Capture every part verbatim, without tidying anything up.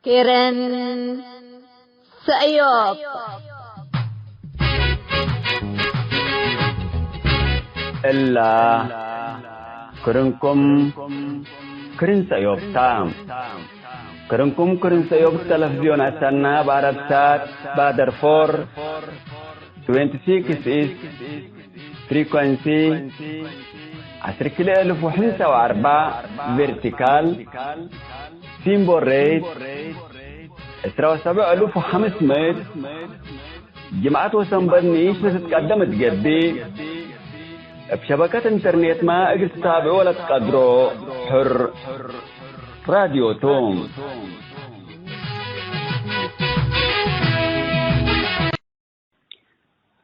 ክርን ሰእዮብ። እላ ክርንኩም ክርን ሰእዮብ ታ። ክርንኩም ክርን ሰእዮብ ተለፍዝዮን አሰና፣ በአረብሳት፣ ባደርፎር፣ ትዌንቲ ሲክስ ኢስት ፍሪኮንሲ፣ ዐስር ክልኤ እልፍ ወሕምሳ ወአርበዕ ቬርቲካል፣ ሲምቦል ሬት፣ ዕስራ ወሰብዕ እልፍ ወሐምስ ምእት፣ ጅምዐት ወሰንበት ንኢሽ ለትትቀደም እት ገብእ፣ እብ ሸበከት ኢንተርኔትመ እግል ትታብዖ ለትቀድሮ ሕር ራድዮ ቱ።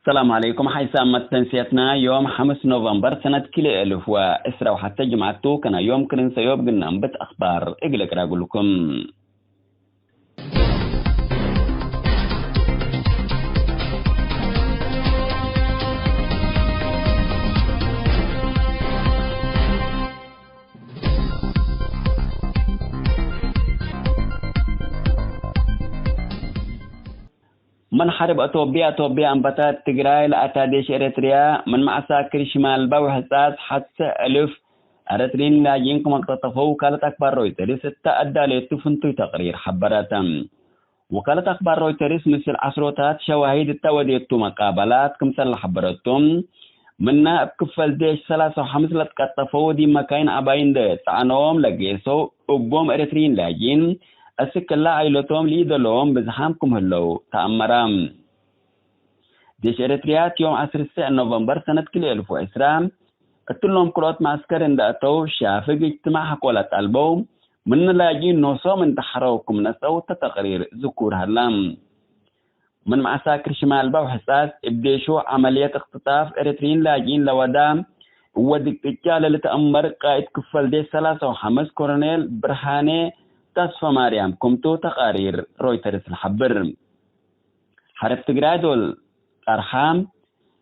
ሰላም ዐለይኩም። ሐይሳም መተንስየትና ዮም ሐምስ ኖቨምበር ሰነት ክልኤ እልፍ ወዕስራ ወሐተ ጅምዐት ቱ፣ ከና ዮም ክርን ሰእዮብ ግናም ብት አኽባር እግል እቅራጉልኩም። ምን ሐርብ አቶብየ፣ አቶብየ አንበታት ትግራይ ለአታ ዴሽ ኤረትርያ፣ ምን መዐሳክር ሽማልባ ወሕጻጽ ሐሰ እልፍ ኤረትርዪን ላጅኢን ክም አቅጠጠፈው ውካለት አክባር ሮይተርስ እተ አዳሌቱ ፍንቱይ ተቅሪር ሐበረት። ውካለት አክባር ሮይተርስ ምስል ዐስሮታት ሸዋሂድ እተ ወዴቱ መቃበላት ክምሰል ለሐበረቱ፣ ምነ እብ ክፈል ዴሽ ሰላሳ ወሐምስ ለትቀጠፈው ዲብ መካይን ዐባይ እንዴ ጸዐኖም ለጌሰው እቦም ኤረትርዪን ላጅኢን፣ እስክ እለ ዓይለቶም ለኢደለዎም ብዝሓም ክም ህለው ተአመረ። ዴሽ ኤረትርያ ዮም ዐስር ሰዕ ኖቨምበር ሰነት ክልኤ እልፍ ወዕስራ እትሎም ክልኦት መዐስከር እንዴ አተው ሻፍግ እጅትማዕ ሐቆ ለጠልበው፣ ምን ላጅኢን ኖሶም እንዴ ሐረው ክም ነስአው እተ ተቅሪር ዝኩር ሀላ። ምን መዐሳክር ሽማልባ ወሕጻጽ እብ ዴሾ ዐመልየት እክትጣፍ ኤረትርዪን ላጅኢን ለወዳ እወ ድቅጫ ለልትአመር ቃእድ ክፈል ዴሽ ሰላሳ ወሐምስ ኮሎኔል ብርሃኔ ተስፈማርያም ክምቱ ተቃሪር ሮይተርስ ለሐብር። ሐርብ ትግራይ ዶል ጠርሓም፣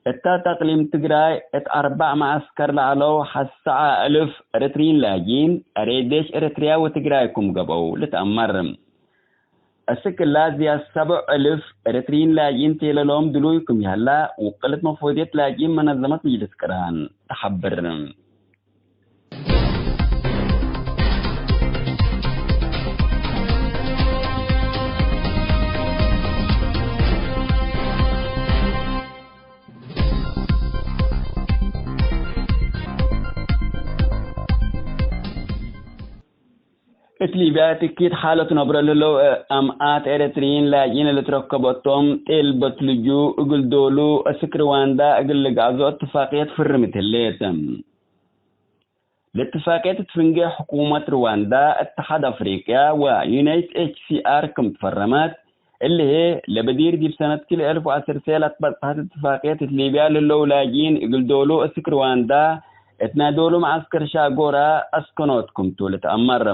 እተ ተቅሊም ትግራይ እት አርበዕ መዐስከር ለዐለው ሐሰዐ እልፍ ኤረትርዪን ላጅኢን፣ አሬ ዴሽ ኤረትርያ ወትግራይ ክም ገብአው ልትአመር። እስክ እላ ዝያድ ሰብዕ እልፍ ኤረትርዪን ላጅኢን ቴለሎም ድሉይ ክም ይሀላ፣ ውቅልት መፍወድየት ላጅኢን መነዘመት ምጅልስ ቅራን ተሐብር። እት ሊብያ እት እኪት ሓለት ነብሮ ለህለው አምኣት ኤረትርዪን ላጅኢን ለልትረከቦቶም ጤልበት ልጁእ እግል ዶሉ እስክ ርዋንዳ እግል ልግዕዞ እትፋቅየት ፍርምት ህሌት። ለእትፋቅየት እት ፍንጌ ሕኩመት ርዋንዳ፣ እትሓድ አፍሪቅያ ወዩናይት ኤች ሲ አር ክም ትፈረመት፣ እሊ ህዬ ለበዲር ዲብ ሰነት ክልኤ እልፍ ወዐሰርተ ለአትበጽሐት እትፋቅየት እት ሊብያ ለህለው ላጅኢን እግል ዶሉ እስክ ርዋንዳ እት ናይ ዶሉ መዐስከር ሻጎራ አስከኖት ክምቱ ልትአመር።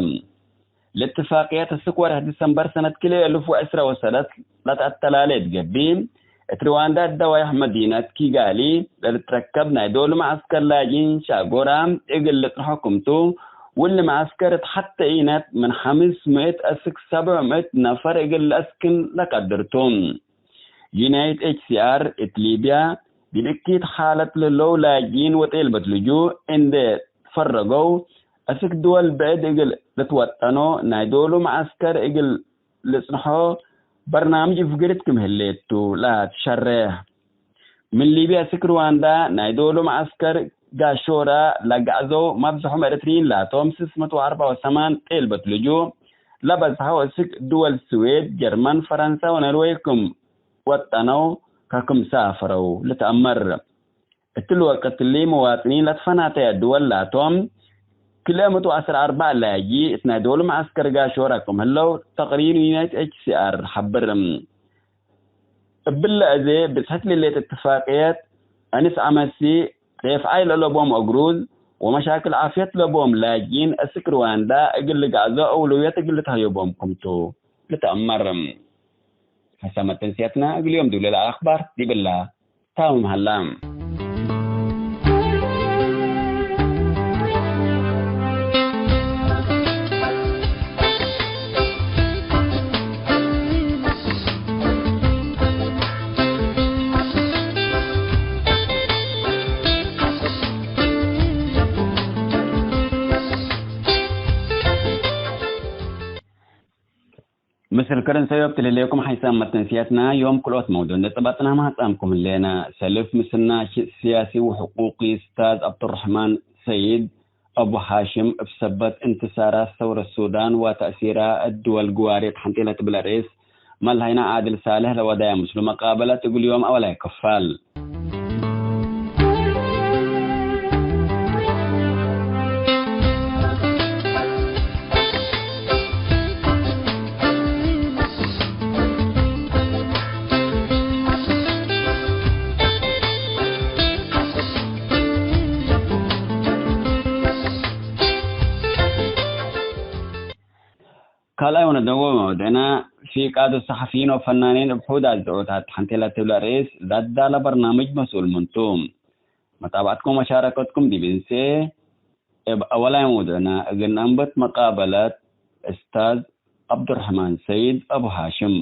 ለእትፋቅየት እስክ ወርሕ ዲሰምበር ሰነት ክልኤ እልፍ ወዕስራ ወሰለስ ለተአተላሌ እት ገብእ፣ እት ርዋንዳ እት ደዋይሕ መዲነት ኪጋሊ ለልትረከብ ናይ ዶሉ መዐስከር ላጅኢን ሻጎራ እግል ልጽንሖ ክምቱ፣ ወእሊ መዐስከር እት ሐቴ ኢነት ምን ሐምስ ምእት እስክ ሰብዕ ምእት ነፈር እግል ለአስክን ለቀድር ቱ። ዩናይት ኤች ሲ አር እት ሊብያ ዲብ እኪት ሓለት ለህለው ላጅኢን ወጤልበት ልጁእ እንዴ ትፈረገው፣ እስክ ድወል ብዕድ እግል ልትወጠኖ ናይ ዶሉ መዐስከር እግል ልጽንሖ በርናምጅ እፍግርት ክም ህሌት ቱ ለትሸሬሕ። ምን ሊብያ እስክ ርዋንዳ ናይ ዶሉ መዐስከር ጋሾራ ለገዐዘው መብዝሖም ኤረትርዪን ላቶም ስስ ምእት ወአርበዕ ወሰማን ጤልበት ልጁእ ለበዝሐው እስክ ድወል ስዌድ፣ ጀርመን፣ ፈረንሳ ወኖርዌይ ክም ወጠነው ከክም ሳፈረው ልትአመር። እትሊ ወቅት እሊ መዋጥኒን ለትፈናተየ ድወል ላቶም ክልኤ ምእት ወዐስር አርበዕ ላጂ እት ናይ ዶሉ መዐስከር ጋሾራ ክም ህለው ተቅሪር ዩናይት ኤች ሲ አር ሐብር። እብለ አዜ ብዝሕት ልሌት እትፋቅየት፣ አንስ አመሲ፣ ጤፍዓይ ለአለቦም አግሩዝ ወመሻክል ዓፍየት ለቦም ላጅኢን እስክ ርዋንዳ እግል ልግዕዞ አውለውየት እግል ልትሀየቦም ክምቱ ልትአመር። ሐሰ መተንስየትነ እግል ዮም ዲብ ለለአለ አክባር ዲብላ ታምም ሀላ። ምስል ክርን ሰዮብ ትልሌኩም ሓይሳም መተንስያትና፣ ዮም ክልኦት መውዱዕ ነጥባትና ማህጻምኩም ህሌና። ሰልፍ ምስናሽ ስያሲ ወሕቁቂ እስታዝ ዐብዱረሕማን ሰይድ አቡ ሓሽም እብ ሰበት እንትሳራት ሰውረት ሱዳን ወተእሲራ እት ድወል ግዋሬት ሐንቴ ለትብል ርእስ መልሀይና ዓድል ሳልሕ ለወዳየ ምስሉ መቃበለት እግል ዮም አወላይ ክፋል። ካልኣይ ወነደንጎ መወድዕና፣ ፊቃዱ ሰሐፊይን ወፈናኒን እብ ሑድ አዝዑታት ሐንቴ ለትብለ ርእስ ለአዳለ በርናምጅ መስኡል ምንቱ። መታብዐትኩም ወመሻረከትኩም ዲብ እንሴ። እብ አወላይ መውዱዕና እግል ነአንብት መቃበለት እስታዝ ዐብዱረሕማን ሰይድ አቡ ሃሽም።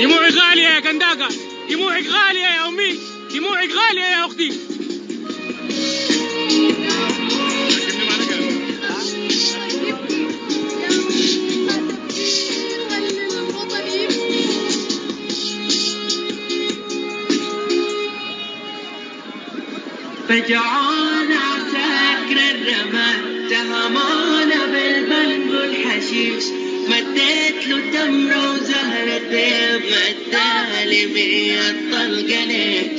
دموعي غالية يا كنداكا، دموعك غالية يا أمي، دموعك غالية يا أختي. ፈጅዓን ዐሳክር ረመት ተሃማነ በልበን ጉል ሐሺሽ፣ መዴት ሉ ተምረ ወዘህረ ቴብ መታሊሚ አጠልገኔ።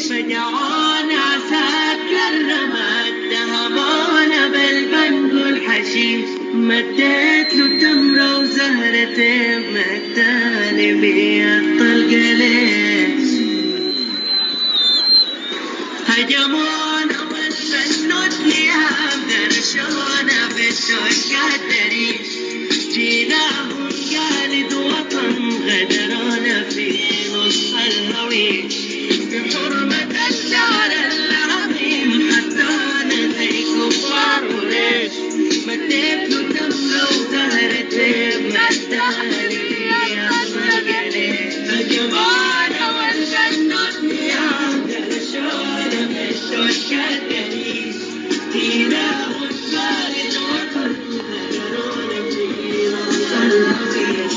ፈጅዓን ዐሳክር ረመት ተሃማነ በልበን ጉል ሐሺሽ፣ መዴት ሉ ተምረ ወዘህረ ቴብ መታሊሚ አጠልገኔ። هجمونا واستنوا النيام، درشونا بالشوكة الدريش. جيناهم قالد وطن، غدرونا في نص الهويش. بحرمة الشعر العظيم، حطونا زي كفار قريش. مديت له تمرة وزهرة، مداني يا صقري. الجمال والفن والثياب، درشونا بالشوكة الدريس. دينا والبال الوطن، غدرونا في نص الهويش.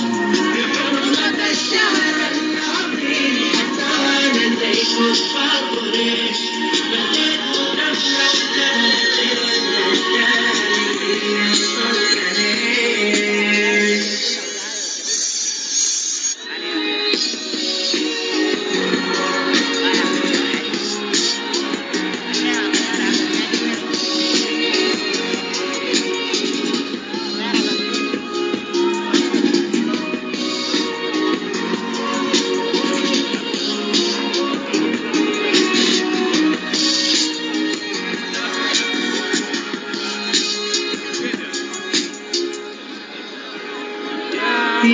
بحرمة الشعر العظيم، حطونا زي كفار قريش.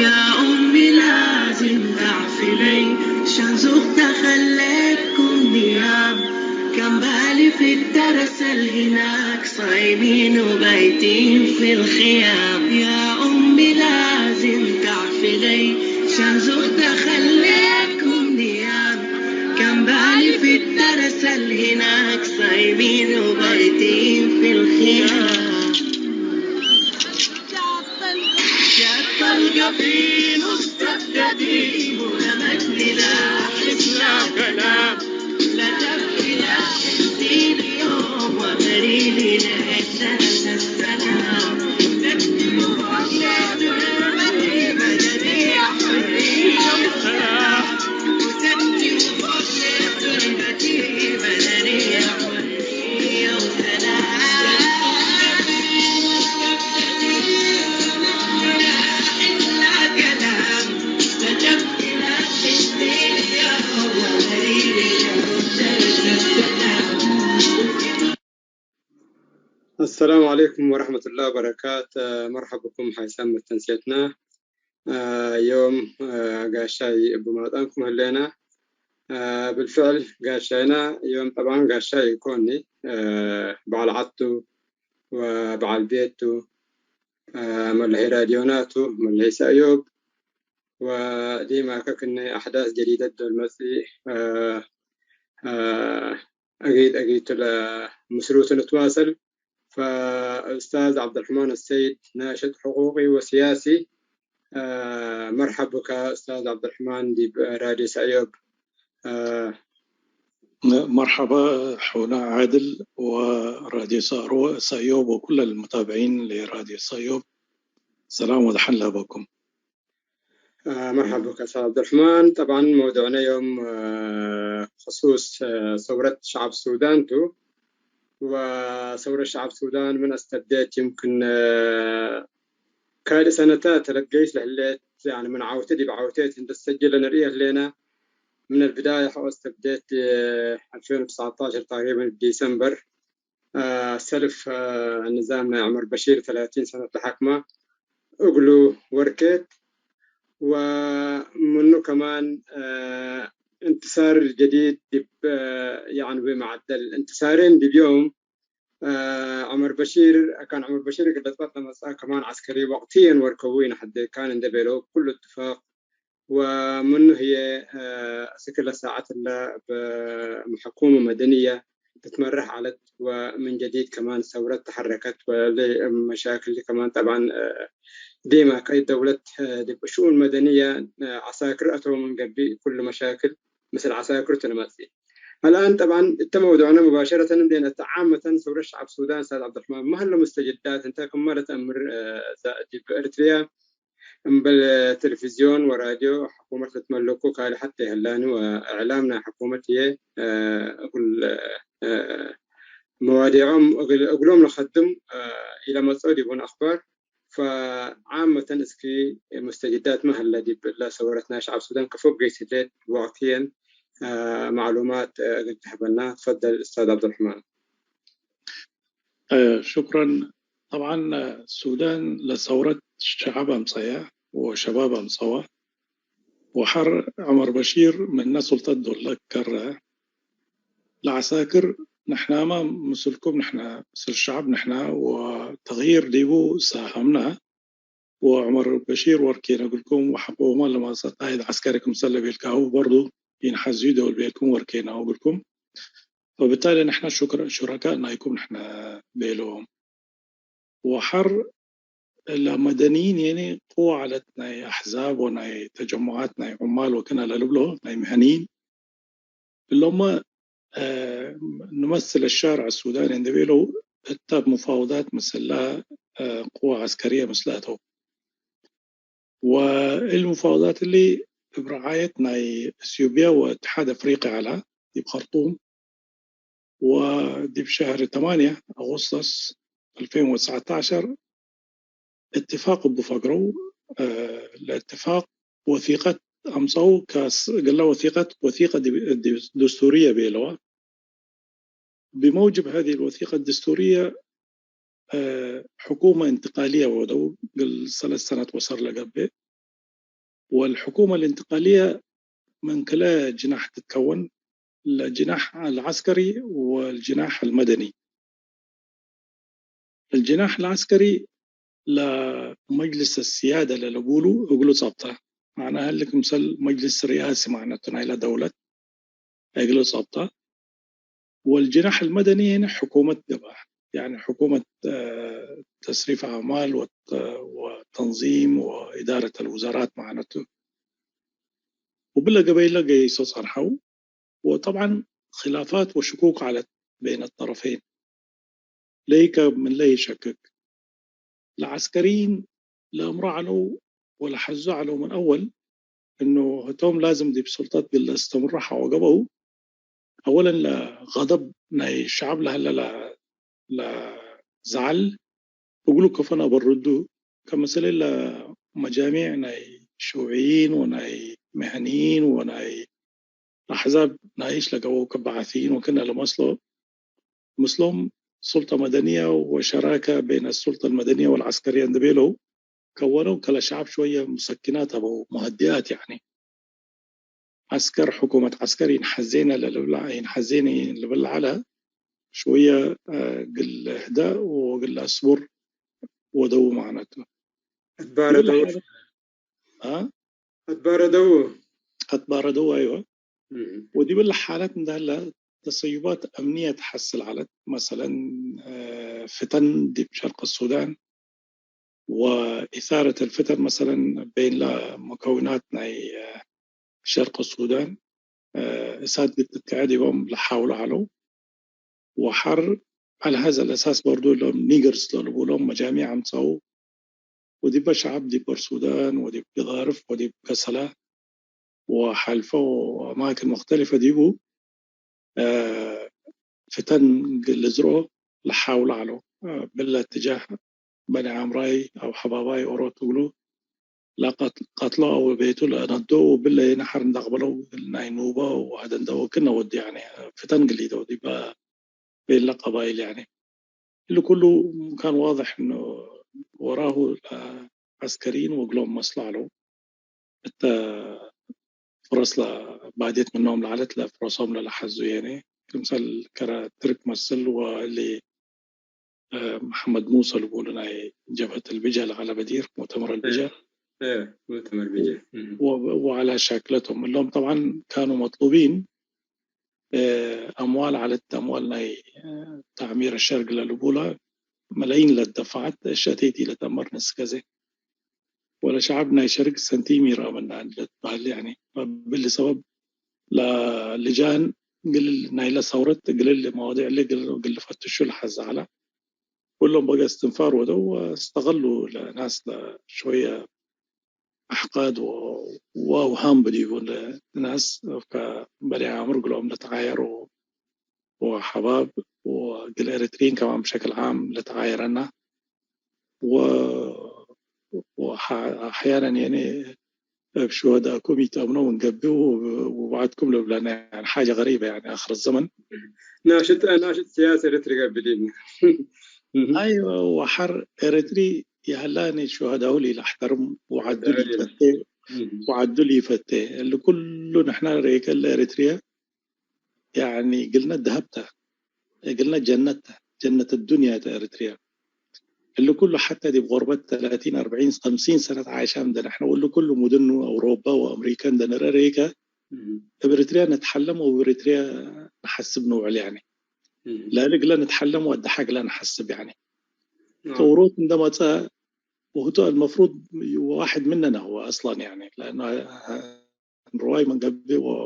يا أمي لازم تعفي لي، شان زغت خليتكم نيام. كان بالي في الدرس الهناك، صايمين وبايتين في الخيام. يا أمي لازم تعفي لي، شان زغت خليتكم نيام. كان بالي في الدرس الهناك، صايمين وبايتين في الخيام. شاف القفيل والسدادين ورمتني لا حس لا كلام. لا تبكي لا حزين يوم وبريني لحسن السلام. وتبكي وفوق لا ترمتني بدني يا حرية وسلام. وتبكي وفوق لا ترمتني بدني يا حرية. السلام عليكم ورحمة الله وبركاته. مرحبا بكم حيثما تنسيتنا. ዮም ጋሻይ እብ ማጣንኩም ህሌነ። ብልፍዕል ጋሻይና ዮም ጠብዓን ጋሻይ ኢኮኒ፣ በዐል ዐድ ቱ ወበዐል ቤት ቱ፣ መለሀይ ራድዮና ቱ፣ መለሀይ ሰእዮብ ወዲማ ከክነ አሕዳስ ጀዲደት ዶል መጽእ أكيد، أكيد، ለ-፣ ምስሉቱ ንትዋሰል። ፈኡስታዝ ዐብዱርሕማን አሰይድ፣ ናሽጥ ሕቁቂ ወሲያሲ፣ አ፣ መርሐብ ብከ ኡስታዝ ዐብዱርሕማን ዲብ ራድዮ ሰእዮብ። አ፣ መርሐባ ሑና ዓድል ወራድዮ ሰእሮ-፣ ሰእዮብ ወኩለ ልሙታብዒን ለራድዮ ሰእዮብ፣ ሰላም ወደሐን ለሀበኩም። አ፣ መርሐብ ብከ ኡስታዝ ዐብዱርሕማን። ጠብዐን መውዱዕነ ዮም፣ አ፣ ክሱስ፣ አ፣ ሰውረት ሸዐብ ሱዳን ቱ። ወሰውረት ሸዐብ ሱዳን ምን አስተብዴት፣ ይምክን፣ አ፣ ካልእ ሰነታት ተለገይት ለህሌት፣ ያኒ ምን ዐውቴ ዲብ ዐውቴት እንዴ ትሰጅለ ንርእየ ህሌነ። ምን አልብዳየ ሐቆ አስተብዴት፣ አ፣ አልፌን ወትስዐተዐሸር ተቅሪበን ዲሰምበር፣ አ፣ ሰልፍ፣ አ፣ ንዛም ናይ ዑመር በሺር ተላቲን ሰነት ለሐክመ እግሉ ወርኬት፣ ወምኑ ከማን፣ አ፣ እንትሳር ጀዲድ ዲብ፣ አ፣ ያዕኒ ብመዓደል እንትሳሬን ዲብ ዮም፣ አ፣ ዑመር በሺር፣ አካን ዑመር በሺር እግል ለትበጥ ለመጽአ ከማን ዐስከሪ ወቅትየን ወርከቡ ኢነሐድር ካን እንዴ ቤለው፣ ኩሉ እትፋቅ ወምኑ ህዬ፣ አ፣ እስክ ለሳዐት እለ በ-፣ ሕኩመ መደንየ ልትመረሕ ዐለት፣ ወምን ጀዲድ ከማን ሰውረት ተሐረከት፣ ወእሊ መሻክል ከማን ጠብዐን፣ አ፣ ዲመ ከይ ደውለት፣ አ፣ ዲብ ሽኡን መደንየ፣ አ፣ ዐሳክር አተው ምን ገብእ፣ ኩሉ መሻክል ምስል ዐሳክር ቱ ለመጽእ። አልአን ጠብዐን እተ መውዱዕነ ሙባሸረተን እንዴ ነአተ፣ ዓመተን ሰውረት ሸዐብ ሱዳን፣ ኡስታዝ ዐብዱርሕማን፣ ማ ሀለ ሙስተጀዳት እንተ ክመ ለተአምር፣ አ፣ ዲብ ኤሪትርያ እምበል ቴሌቪዝዮን ወራድዮ ሕኩመት ልትመለኩ ካልእ ሐቴ ይሀላኒ፣ ወእዕላም ናይ ሕኩመት ህዬ፣ አ፣ እግል፣ አ፣ መዋዲዖም እግል፣ እግሎም ለከድም፣ አ፣ ኢለመጽኦ ዲቡን አክባር። ፈዓመተን እስኪ ሙስተጅዳት ሚ ሀለ ዲብ እለ ሰውረት ናይ ሸዐብ ሱዳን ከፎ ገይስ ህሌት ወቅትየን፣ አ፣ ማዕሉማት፣ አ፣ እግል ትሀበና። ትፈደል ኡስታዝ ዐብዱርሕማን። አ፣ ሹክረን። ጠብዓን፣ አ፣ ሱዳን ለሰውረት ሸዐብ አምጸየ ወሸባብ አምጸወ። ወሐር ዑመር በሺር ምነ ሱልጠት ዶል ለከረ፣ ለዐሳክር ንሕናመ ምስልኩም፣ ንሕነ ምስል ሸዐብ ንሕነ፣ ወተግይር ዲቡ ሳሀምነ፣ ወዑመር በሺር ወርኬነ እግልኩም፣ ወሐቆመ ለማሰት ቃይድ ዐስከሪ ክምሰል ለቤልካሁ በርዱ ኢንሐዝዩ ዶል ቤልኩም ወርኬናሁ እግልኩም። ፈብታሊ ንሕነ ሹክረ-፣ ሹረካእ ናይኩም ንሕነ ቤሎም። ወሐር ለመደንይን የኒ ቅወ ዐለት ናይ አሕዛብ ወናይ ተጀሙዓት ናይ ዑማል ወክነ ለልብሎ ናይ መህንይን እሎመ፣ አ፣ ንመስል አሻርዕ ሱዳን እንዴ ቤለው እተ ሙፋወዳት ምስላ፣ አ፣ ቅወ ዐስከርየ ምስላተው። ወእሊ ሙፋወዳት እሊ እብ ረዓየት ናይ እትዮጵያ ወእትሓድ አፍሪቅያ ዐላ ዲብ ከርጡም። ወዲብ ሸህር ተማንየ አጎስቶስ አልፌን ወትስዐተዐሸር እትፋቅ እቡ ፈግረው፣ አ፣ ለእትፋቅ ወሲቀት አምጸው፣ ከስ-፣ እግለ ወሲቀት ወሲቀ ዲ-፣ ዲ-፣ ድስቱርየ ቤለዋ። بموجب هذه الوثيقة الدستورية، አ፣ ሕኩመ እንትቃልየ ወደው እግል ሰለስ ሰነት ወሰር ለገብእ። والحكومة الانتقالية من كلا جناح تتكون، الجناح العسكري والجناح المدني. الجناح العسكري ለመጅልስ السيادة ለልቡሉ እግሉ ጸብጠ፣ معناها ህልክ ምሰል መጅልስ ርያሲ ማዕነቱ ናይለ ደውለት እግሉ ጸብጠ። والجناح المدني ህነ ሕኩመት ገብአ፣ يعني حكومة، አ፣ تشريف أعمال وت-، وتنظيم وإدارة الوزارات ማዕነቱ። ወብለ ገበይለ ገይሶ ጸርሐው። وطبعا خلافات وشكوك ዐለት بين الطرفين ለይከ ምን ለይሸክክ። ለዐስከርይን ለአምሮ ዐለው ወለሐዙ ዐለው ምን አወል እኑ ህቶም ላዝም ዲብ ሱልጠት እግል ለአስተምሮ ሐቆ ገብአው። አወለን ለገደብ ናይ ሸዐብ ለሀለ ለ-፣ ለዘዐል እግሉ ከፎ ነበርዱ። ከምስል ለመጃሚዕ ናይ ሽውዕይን ወናይ መህንይን ወናይ አሕዛብ ናይሽ ለገበው ከበዓስይን ወክነ ለመስሎ ምስሎም ሱልጠ መደንየ ወሸራከ በይነ ሱልጠ አልመደንየ ወልዐስከርየ እንዴ ቤለው ከወነው፣ ከለ ሸዐብ ሾየ ሙሰኪናት ሀበው፣ ሙሀዲአት ያዕኒ። ዐስከር፣ ሕኩመት ዐስከር ኢንሐዜነ ለልብላ፣ ኢንሐዜነ ልብል ዐለ፣ ሾየ፣ አ፣ እግል ህደእ ወእግል አስቡር ወደው ማዕነቱ። አትባረደው። አ? አትባረደው። አትባረደው፣ አይወ። እም። ወዲብ እለ ሓለት እንደ ህለ ተሰዩባት አምንየ ተሐስል ዐለት። መሰለን፣ እ፣ ፍተን ዲብ ሸርቅ ሱዳን ወኢሳረት አልፍተን፣ መሰለን፣ በይን ለመከዊናት ናይ፣ እ፣ ሸርቅ ሱዳን፣ እ፣ እሳት ግትትከዐ ዲቦም ለሓውሉ ዐለው። ወሐር ዐለ ሀዘ ለአሳስ በርዱ እሎም ኒገርስ ለልቡሎም መጃሚዕ አምጸው፣ ወዲበ ሸዐብ ዲብ በርሱዳን ወዲብ ገዛርፍ ወዲብ ከሰላ ወሐልፈ ወአማክን ሙክተሊፈ ዲቡ፣ እ፣ ፍተን ልዝርኦ ለሓውሉ ዐለው። እ፣ ብለ እትጃህ በኒ ዐምራይ አው ሐባባይ ኦሮት እግሉ ለቀት-፣ ቀትሎ አው ቤቱ ለነዶ ወብለ ነሐር እንደ አቅበለው እግል ናይ ኑበ ወአደንደወ ክነ ወዱ፣ ያኒ ፍተን ግሊደው ዲበ ቤለ ቀባይል፣ ያኒ እሊ ኩሉ ካን ዋድሕ እኑ ወራሁ ለዐስከሪይን ወእግሎም መስሎ ዐለው። እተ ፍረስ ለባዴት ምኖም ለዐለት ለፍረሶም ለለሐዙ፣ የኔ ክምሰል ከረ ትርክ መስል ወእሊ፣ እ፣ መሐመድ ሙሰ ልቡሉ ናይ ጀብሀት አልብጀ ለዐለ በዲር ሙዕተመር አልብጀ እ፣ እ፣ ሙዕተመር ብጀ። እም። ወ-፣ ወዐለ ሻክለቶም እሎም ጠብዓን ካኑ መጥሉቢን፣ እ፣ አምዋል ዐለት፣ አምዋል ናይ፣ እ፣ ተዕሚር አሸርግ ለልቡለ መላይን ለትደፈዐት እሸቴቲ ለተአመር ንስከዜ። ወለሸዐብ ናይ ሸርግ ሰንቲም ይረአ ምነ ለትበህል፣ ያኒ፣ እብሊ ሰበብ ለልጃን እግል ናይለ ሰውረት እግል እሊ መዋዲዕ እሊ እግል፣ እግል ልፈትሹ ለሐዘ ዐለ። ኩሎም በገ እስትንፋር ወደው ወእስተቀሉ ለናስ ለሸወየ አሕቃድ ወ-፣ ወአውሃም ብዲቡ ለናስ ከበኒ ዐምር እግሎም ለተዓየሩ ወሐባብ ወእግል ኤረትርዪን ከማን ብሸክል ዓም ለተዓየረና ወ-፣ ወሐ-፣ አሕያነን የኔ እብ ሽወዳኩም ኢተአምኖ ምን ገብእ ወ-፣ ወበዐድኩም ልብለነ፣ ያኒ ሓጀ ገሪበ፣ ያኒ አክር ዘመን። ናሽጥ፣ ናሽጥ ስያስ ኤረትሪ ገብእ ዲብነ። አይወ፣ ወሐር ኤረትሪ የሀላኒ ሽወዳሁ ለኢለአሕተርም ወዐዱ ለኢፈቴ፣ ወዐዱ ለኢፈቴ። እሊ ኩሉ ንሕና ሬከ ለኤረትርየ ያኒ እግልነ ደሀብ ተ፣ እግልነ ጀነት ተ፣ ጀነት አዱንያ ተ ኤረትርያ። እሊ ኩሉ ሐተ ዲብ ቁርበት ተላቲን፣ አርበዒን፣ ከምሲን ሰነት ዓይሻ እንደ ንሕነ ወእሊ ኩሉ ሙድኑ አውሮፓ ወአምሪካ እንደ ንረአ ሬከ፣ እም። እብ ኤረትርያ ነትሐለም ወእብ ኤረትርያ ነሐስብ ንውዕል ያኒ። እም። ለእሊ እግለ ነትሐለም ወአደሐ እግለ ነሐስብ ያኒ። ናም። ተውሮት እንደ መጸአ ወህቱ አልመፍሩድ ዋሕድ ምነና ሁወ አስለን ያኒ። ለአኑ ርዋይ ምን ገብእ ወ-፣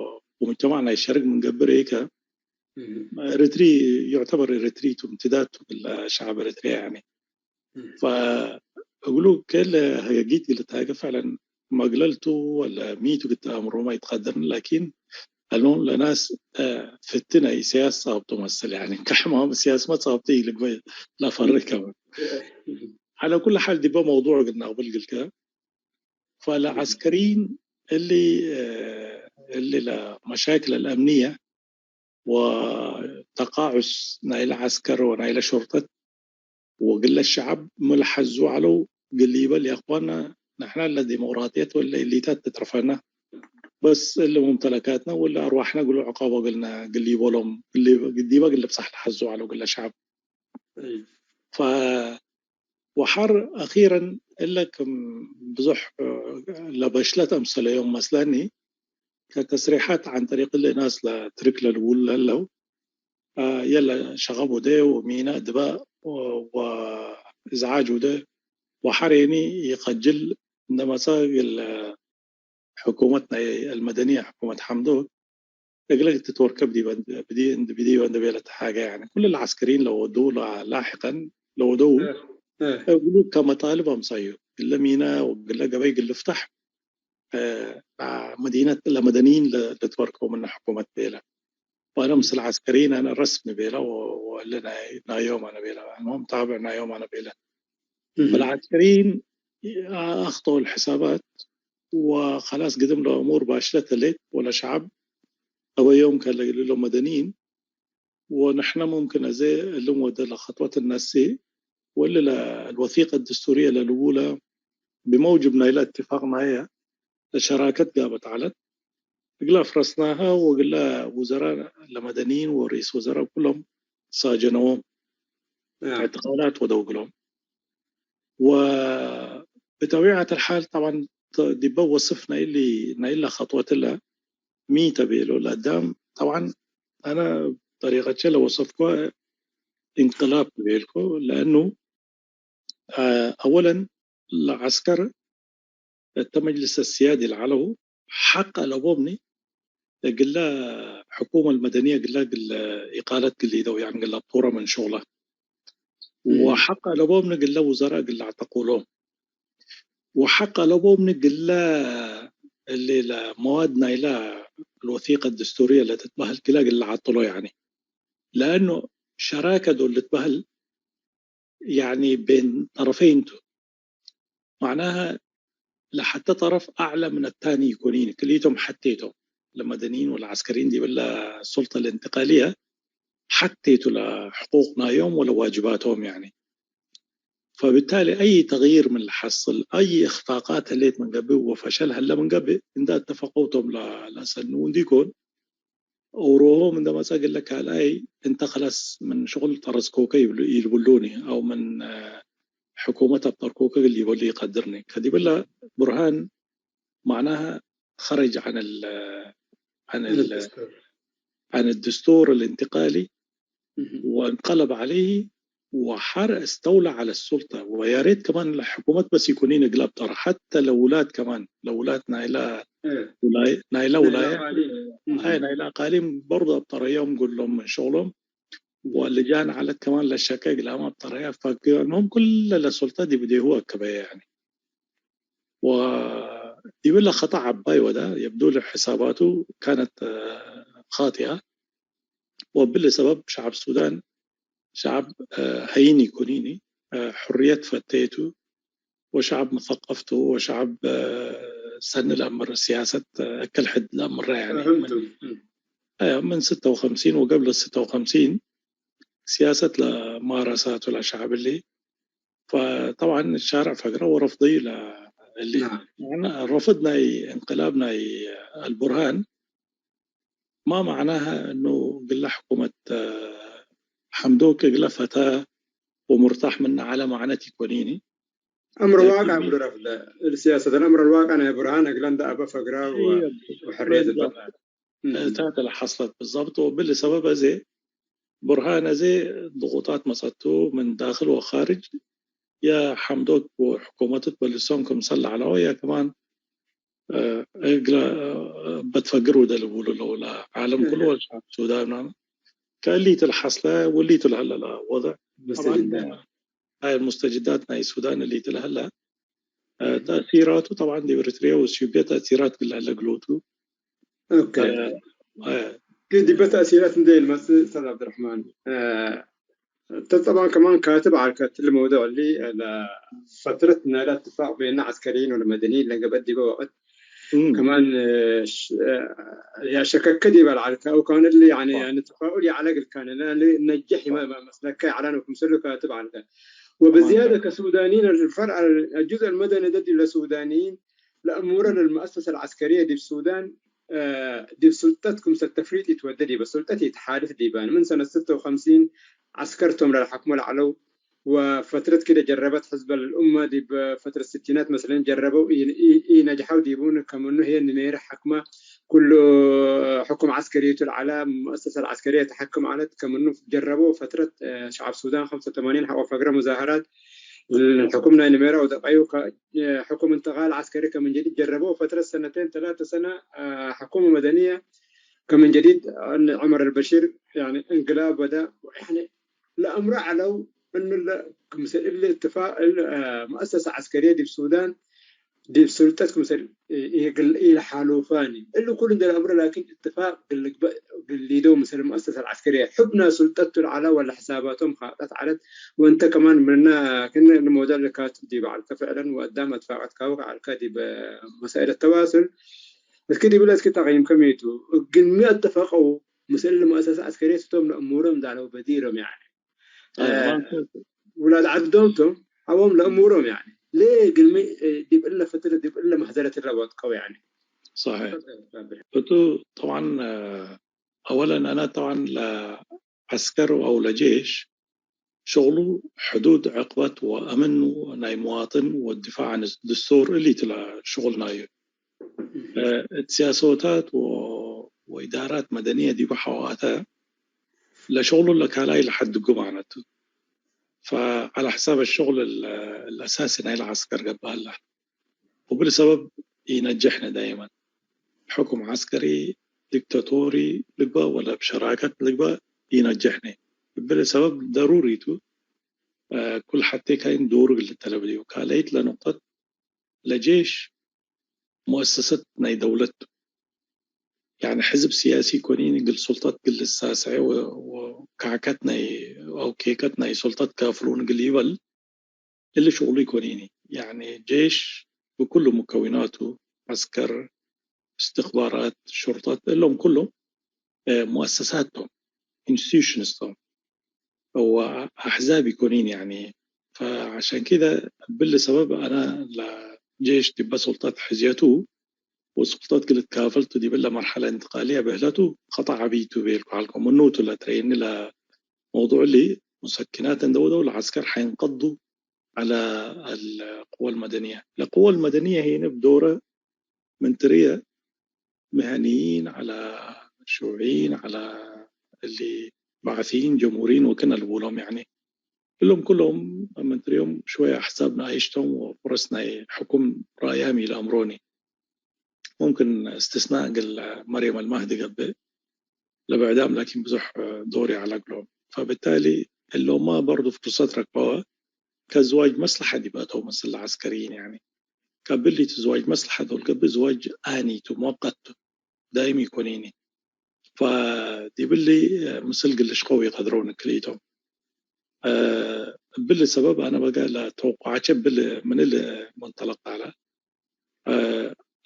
ወሙጅተማዕ ናይ ሸርግ ምን ገብእ ርኢከ፣ እም። ኤረትሪ ዩዕተበር ኤረትሪ ቱ፣ እምትዳድ ቱ ለሸዐብ ኤረትርያ ያኒ። እም። ፈእግሉ ክለ ሀገጊት ግልታገ ፈዕለን መግለልቱ ወለ ሚቱ ግታ አምሮማ ይትቀደርን፣ ላኪን አልሙም ለናስ፣ አ፣ ፍቲ ናይ ኢሰያስ ጻብጡ መስል፣ ያኒ ከሕማም ኢሰያስመ ጻብጡ ኢልግበእ ለፈርህ ከመ። እም። ዐለ ኩል ሓል ዲበ መውዱዕ እግል ነቅብል ግልከ፣ ፈለዐስከሪን እሊ፣ እ፣ እሊ ለመሻክል አልአምንየ ወተቃዑስ ናይለ ዐስከር ወናይለ ሹርጠት ወግለ ሸዐብ ሚ ለሐዙ ዐለው፣ ግል ኢበል፣ ያእኽዋና፣ ንሕና ለዲሞቅራጥየት ወለ እሊታት ትትርፈነ፣ በስ እሊ ሙምተለካትነ ወለ አርዋሕነ ግሉ ዕቃቦ እግልነ ግል ኢቦሎም፣ ግል፣ ዲበ ግል ልብጻሕ ለሐዙ ዐለው ግለ ሸዐብ። እም። ፈ-፣ ወሐር አኪረን እለ ክም ብዙሕ ለበሽለት አምሰለዮም መስለኒ፣ ከተስሪሓት ዐን ጠሪቅ እሊ ናስ ለትርክ ለልቡሉ ለህለው፣ አ፣ የለ ሸቀብ ውዴ ወሚነ እድበእ ወ-፣ ወእዝዓጅ ውዴ ወሐሬኒ ኢቀጅል እንደ መጸ እግል ሕኩመት ናይ አልመደንየ፣ ሕኩመት ሐምዶክ፣ እግለ ትትወርከብ ዲበ እንድ-፣ ብዲ-፣ እንድ-፣ ብዲበ እንደ ቤለት ሓገ፣ ያኒ፣ ኩሉ ለዐስከሪን ለወዱ ላ-፣ ላሕቀን ለወደው እ፣ እ። እግሉ ከመጣልብ አምሳዩ፣ እግለ ሚነ ወእግለ ገበይ እግል ልፍታሕ፣ እ፣ አ፣ መዲነት ለመደንይን ለ-፣ ልትወርከው ምነ ሕኩመት ቤለ። ወአነ ምስል ዐስከሪን አነ ረስሚ ቤለ ወ-፣ ወእለ ናይ-፣ ናዮም አነ ቤለ። አልሙህም ታብዕ ናዮም አነ ቤለ። እህ። ፈለዐስከሪን አክጠው ለሕሳባት ወኸላስ ግድም ለእሙር ባሽለት ህሌት ወለሸዐብ አበዮም ከለ እግል እሎም መደንይን ወንሕነ ሙምክን አዜ እልም ወደ ለኸጥወት እነሴ ወእሊ ለልወሲቀ ድስቱርየ ለልውለ ብመውጅብ ናይለ እትፋቅ ናየ ለሸራከት ጋበት ዐለት። እግለ አፍረስናሀ ወእግለ ውዘራ ለመደንይን ወርኢስ ወዘራ ኩሎም ሳጀነዎም። አዎ። እዕትቃላት ወደው እግሎም። ወብጠቢዐት አልሓል ጠብዓን ተ-፣ ዲበ ወስፍ ናይሊ፣ ናይለ ኸጥወት እለ ሚ ተ ቤሎ ለአዳም ጠብዓን አነ ጠሪቀቼ ለወሰፍኮ እንቅላብ ቤልኮ፣ ለእኑ፣ አ፣ አወለን ለዐስከር እተ መጅልስ አስያዲ ለዐለው ሐቅ አለቦምኒ እግለ ሕኩመ አልመደንየ እግለ፣ እግለ ኢቃለት ግሊደው፣ ያኒ እግለ አብጡረ ምን ሹቅለ። እም። ወሐቅ አለቦምኒ እግለ ውዘራእ እግለ አዕተቁሎም። ወሐቅ አለቦምኒ እግለ እሊ ለመዋድ ናይለ አልወሲቀ አድስቱርየ ለትትበህል ክለ እግለ ዓጥሎ፣ ያኒ። ለአኑ ሸራከ ዶል ልትበህል ያኒ ቤን ጠረፈይን ቱ። መዕናሀ ለሐተ ጠረፍ አዕለ ምን አታኒ ኢኮኒን፣ ክልኢቶም ሐቴ ቶም፣ ለመደንይን ወለዐስከርይን ዲብለ ሱልጠ ልእንትቃልየ ሐቴ ቱ ለሕቁቅ ናዮም ወለዋጅባቶም ያኒ። ፈብታሊ አይ ተግይር ምን ለሐስል፣ አይ እኽፋቃት ህሌት ምን ገብእ ወፈሸል ሀለ ምን ገብእ፣ እንደ አተፈቀው ቶም ለ-፣ ለሰንዉ እንዲኮን፣ ኡሮሆም እንደ መጸ እግለ ካልኣይ፣ እንተ ከለስ ምን ሽቁል ጠረዝኮከ ይብሉ-፣ ይልቡሉኒ፣ አው ምን፣ እ፣ ሕኩመት አብጠርኮከ እግል ይበሉ ይቀድርኒ። ከዲብለ ቡርሃን መዕናሀ ኸረጅ ዐን እል-፣ ዐን እል-፣ ዐን አድስቱር። ዐን አድስቱር አልእንትቃሊ እህ። ወእንቀለብ ዐለይሂ ወሐር እስተውላ ዐለ ሱልጠ። ወያሬት ከማን ለሕኩመት በስ ኢኮኒን እግል አብጠረ፣ ሐተ ለውላድ ከማን፣ ለውላድ ናይላ እህ። ውላይ-፣ ናይላ ናይላ ውላያ፣ አቃሊም። እህ። አይ ናይላ አቃሊም በርዶ አብጠረዮም እግሎም ምን ሸቅሎም። እህ። ወልጃን ዐለት ከማን ለሸቀ እግላም አብጠረያ፣ ፈግዕኖም ኩለ ለሱልጠ ዲብ እዴሁ አከበየ ያኒ። ወዲብለ ኸጠእ ዐባይ ወደ፣ የብዱ ለሕሳባቱ ካነት፣ እ፣ ኻጢአ። ወብሊ ሰበብ ሸዐብ ሱዳን ሸዐብ፣ እ፣ ሀይን ኢኮኒኒ፣ እ፣ ሕርየት ፈቴቱ፣ ወሸዐብ መሰቀፍቱ፣ ወሸዐብ፣ እ፣ ሰኒ ለአምር፣ ሲያሰት፣ እ፣ እክል ሕድ ለአምረ፣ ያኒ፣ ፈህምቱ። ምን፣ እ፣ ምን ስተ ወኸምሲን ወገብለ ስተ ወኸምሲን ሲያሰት ለማረሳቱ ለሸዐብ እሊ። ፈጠብዐን ሻርዕ ፈግረ ወረፍደዩ ለእሊ። ናም። መዕነ ረፍድ ናይ እንቅላብ ናይ አልቡርሃን ማ መዕናሀ እኑ እግለ ሕኩመት ሐምዶክ እግለ ፈተ ወሙርታሕ ምነ ዐለ መዕነት ኢኮኒኒ። አምር ዋቅዕ ላኪን እግሉ ረፍደ፣ እሊ ሲያሰት አልአምር አልዋቅዕ ናይ ቡርሃን እግለ እንደ አበ ፈግረ ወ-፣ እየ፣ ወሕርየት ብዛት። እልበ። እም። እተ ለሐስለት ብዘብጥ። ወብሊ ሰበብ አዜ ቡርሃን አዜ ድቁጣት መጸቱ ምን ዳክል ወካርጅ፣ ያ ሐምዶክ ወሕኩመቱ ትበልሶም ክምሰል ለዐለው፣ ያ ከማን፣ እ፣ እግለ፣ እ፣ በትፈግር ወደ ልቡሉ ለው ለዓለም ኩሉ እህ። ወለሸዐብ ሱዳን ምናምን። ከእሊቱ ለሐስለ ወሊቱ ለሀለ ለወድዕ። ጠብዓን፣ ሙስተጅዳት። አይ፣ አልሙስተጅዳት ናይ ሱዳን እሊቱ ለሀለ፣ እ፣ እህ። ተእሲራቱ ጠብዓን ዲብ ኤሪትርየ ወኢትዮጵየ ተእሲራት እግል ለሀለ እግሎቱ። ኦኬ። እ፣ እ። ዲበ ተእሲራት እንዴ ኢልመጽእ ኡስታዝ ዐብደረሕማን፣ እ፣ እተ ጠብዓን ከማን ካትብ ዐልከ እትሊ መውዱዕ እሊ፣ እ፣ ለፈትረት ናይለ እትፋቅ ቤነ ዐስከርይን ወለመደንይን ለገብአት ዲበ ወቅት እም። ከማን፣ እ፣ ሽ-፣ እ፣ ያሸከከ ዲበ ለዐልከ አው ካን እሊ፣ ያኒ፣ አ። ያኒ ተፋኡል ይዐለ እግል ካን፣ ለ-፣ ለ-፣ ነጅሕ ይመ-፣ አ። መ-፣ መስለከ ይዐላን ወክምሰሉ ካትብ ዐልከ። ወብዝያደ ተማም። ከሱዳንይን አልፈርዕ አልጁዝእ አልመደኒ ዲብ ለሱዳንይን ለእሙረ ለልመአሰሰ ለዐስከርየ ዲብ ሱዳን፣ እ፣ ዲብ ሱልጠት ክምሰል ተፍሪጥ ኢትወዴ ዲበ፣ ሱልጠት ኢትሓልፍ ዲበን። ምን ሰነት ስተ ወኸምሲን ዐስከር ቶም ለልሐክሞ ለዐለው፣ ወፈትረት ክደ ጀረበት ሕዝብ አልኡመ ዲብ ፈትረት ስቲናት መስለን ጀረበው፣ ኢ-፣ ኢ-፣ ኢነጅሐው ዲቡን፣ ከምኑ ህዬ ኒሜረ ሐክመ፣ ኩሉ ሕኩም ዐስከርየቱ ለዐለ፣ ሙአሰሰ ለዐስከርየ ተሐክም ዐለት፣ ከምኑ ጀረበው ፈትረት፣ እ፣ ሸዐብ ሱዳን ኸምሰ ወተማኒን ሐቆ ፈግረ ሙዛሀራት፣ ሕኩም ናይ ኒሜረ ወደቀዩ ከ-፣ ሕኩም እንትቃል ዐስከሪ ከምን ጀዲድ ጀረበው፣ ፈትረት ሰነቴን ተላተ ሰነ፣ አ፣ ሕኩመ መደንየ ከምን ጀዲድ፣ አ፣ ዑመር አልበሺር፣ ያኒ፣ እንቅላብ ወደ፣ ያኒ፣ ለአምሮ ዐለው፣ እኑ ለ-፣ ክምሰል እሊ እትፋቅ፣ እል፣ አ፣ መአሰሰ ዐስከርየ ዲብ ሱዳን፣ ዲብ ሱልጠት ክምሰል ኢ-፣ ኢግል-፣ ኢልሓሉፋኒ። እሊ ኩሉ እንዴ ለአምሮ ላኪን እትፋቅ እግል ልግበእ እግል ሊደው ምስል መአሰሰ ለዐስከርየ። ሕብና ሱልጠት ቱ ለዐለ ወለ ሕሳባቶም ካጠት ዐለት። ወእንተ ከማን ምንና ክእነ እሊ መውደዕ ልካትብ ዲብ ዐልከ ፍዕለን ወአዳም አትፋቀት ካውክ ዐልከ ዲብ መሳኢል አተዋሱል። እስኪ ዲብለ እስኪ ተቅይምከ ሚ ቱ? እግልሚ አተፈቀው ምስል መአሰሰ ዐስከርየ ቱ ቶም ለእሙሮም ዳለው በዲሮም ያኒ። አዎ፣ እ፣ ማንቱ ውላድ ዐዶም ቶም ሀቦም ለእሙሮም፣ ያኒ፣ ሌ ግልሚ፣ እ፣ ዲብ እለ ፍትረት፣ ዲብ እለ መሕዘረት እለ ወድቀው፣ ያኒ። ሰሒሕ። ተፈደል፣ ሳብር። እቱ ጠብዓን፣ እ፣ አወለን አነ ጠብዓን ለዐስከር አው ለጄሽ ሸቅሉ ሕዱድ፣ ዕቅበት ወአምን ናይ መዋጥን ወድፋዕ ዐን ድስቱር እሊቱ ለሸቅል ናዩ። እህ። እ፣ እት ሲያሰወታት ወ-፣ ወኢዳራት መደንየ ዲቡ ሐዋተ ለሸቅሉ ለካላይ ለሐድጉ ማለት ቱ። ፈዐለ ሕሳብ አሸቅል ለ-፣ ለአሳሲ ናይ ለዐስከር ገብአ ለ። ወብሊ ሰበብ ኢነጀሕነ ዳይመን። ሕኩም ዐስከሪ ዲክታቶሪ ልግበእ ወለ እብ ሸራከት ልግበእ ኢነጀሕነ። እብሊ ሰበብ ደሩሪ ቱ፣ እ፣ ኩል ሐቴ ካይን ዶሩ እግል ልተለብ ዲቡ። ካልአይት ለኑቅጠት ለጄሽ ሙአሰሰት ናይ ደውለት ቱ። ያኒ ሕዝብ ሲያሲ ኢኮኒኒ እግል ሱልጠት እግል ልሳሰዐ ወ-፣ ወካዕከት ናይ አው ኬከት ናይ ሱልጠት ካፍሉን እግል ኢበል እሊ ሽቅሉ ኢኮኒኒ። ያኒ ጄሽ ብኩሉ ሙከዊናቱ፣ ዐስከር፣ እስትኽባራት፣ ሹርጠት፣ እሎም ኩሎም፣ እ፣ ሙአሰሳት ቶም፣ ኢንስቲቱሽንስ ቶም። ወአሕዛብ ኢኮኒን ያኒ። ፈዐሸን ኪደ እብሊ ሰበብ አነ ለጄሽ ዲበ ሱልጠት ሕዝየቱ ወሱልጠት እግል ትካፈል ቱ ዲብለ መርሐለ እንትቃልየ ብህለቱ ኸጠእ ዐቢ ቱ ቤልኩ ዐልኮ። ምኑ ቱ ለትረኤኒ ለመውዱዕ እሊ ሙሰኪናት እንደ ወደው ለዐስከር ሐይንቀዱ ዐለ አልቅወ አልመደንየ። ለቅወ አልመደንየ ህይ እብ ዶረ ምን ትርየ መሀንይን ዐለ ሹዕይን ዐለ እሊ በዕሲይን ጀምሁርይን ወክነ ልቡሎም፣ ያኒ እሎም ኩሎም ምን ትርዮም ሽወየ አሕዛብ ነኣይሽ ቶም ወፍረስ ናይ ሕኩም ረአያም ኢለአምሮኒ። ሙምክን እስትስናእ እግል መርየም አልማህዲ ገብእ፣ ለብዕዳም ላኪን ብዙሕ ዶር ይዐለ እግሎም። ፈብታሊ እሎምመ በርዱ ፍርሰት ረክበወ ከዝዋጅ መስለሐ ዲብ አተው ምስል ለዐስከርይን፣ ያኒ። ከብሊ ቱ ዝዋጅ መስለሐ ዶል ገብእ ዝዋጅ አኒ ቱ፣ ሙወቀት ቱ፣ ዳይም ኢኮኒኒ። ፈዲብሊ ምስል ግልሽቀው ኢቀድረው ንክልኢቶም። እ፣ እብሊ ሰበብ አነ በገ ለተወቀዐቼ እብል ምን እል ሙንጠለቅ ዐለ። እ፣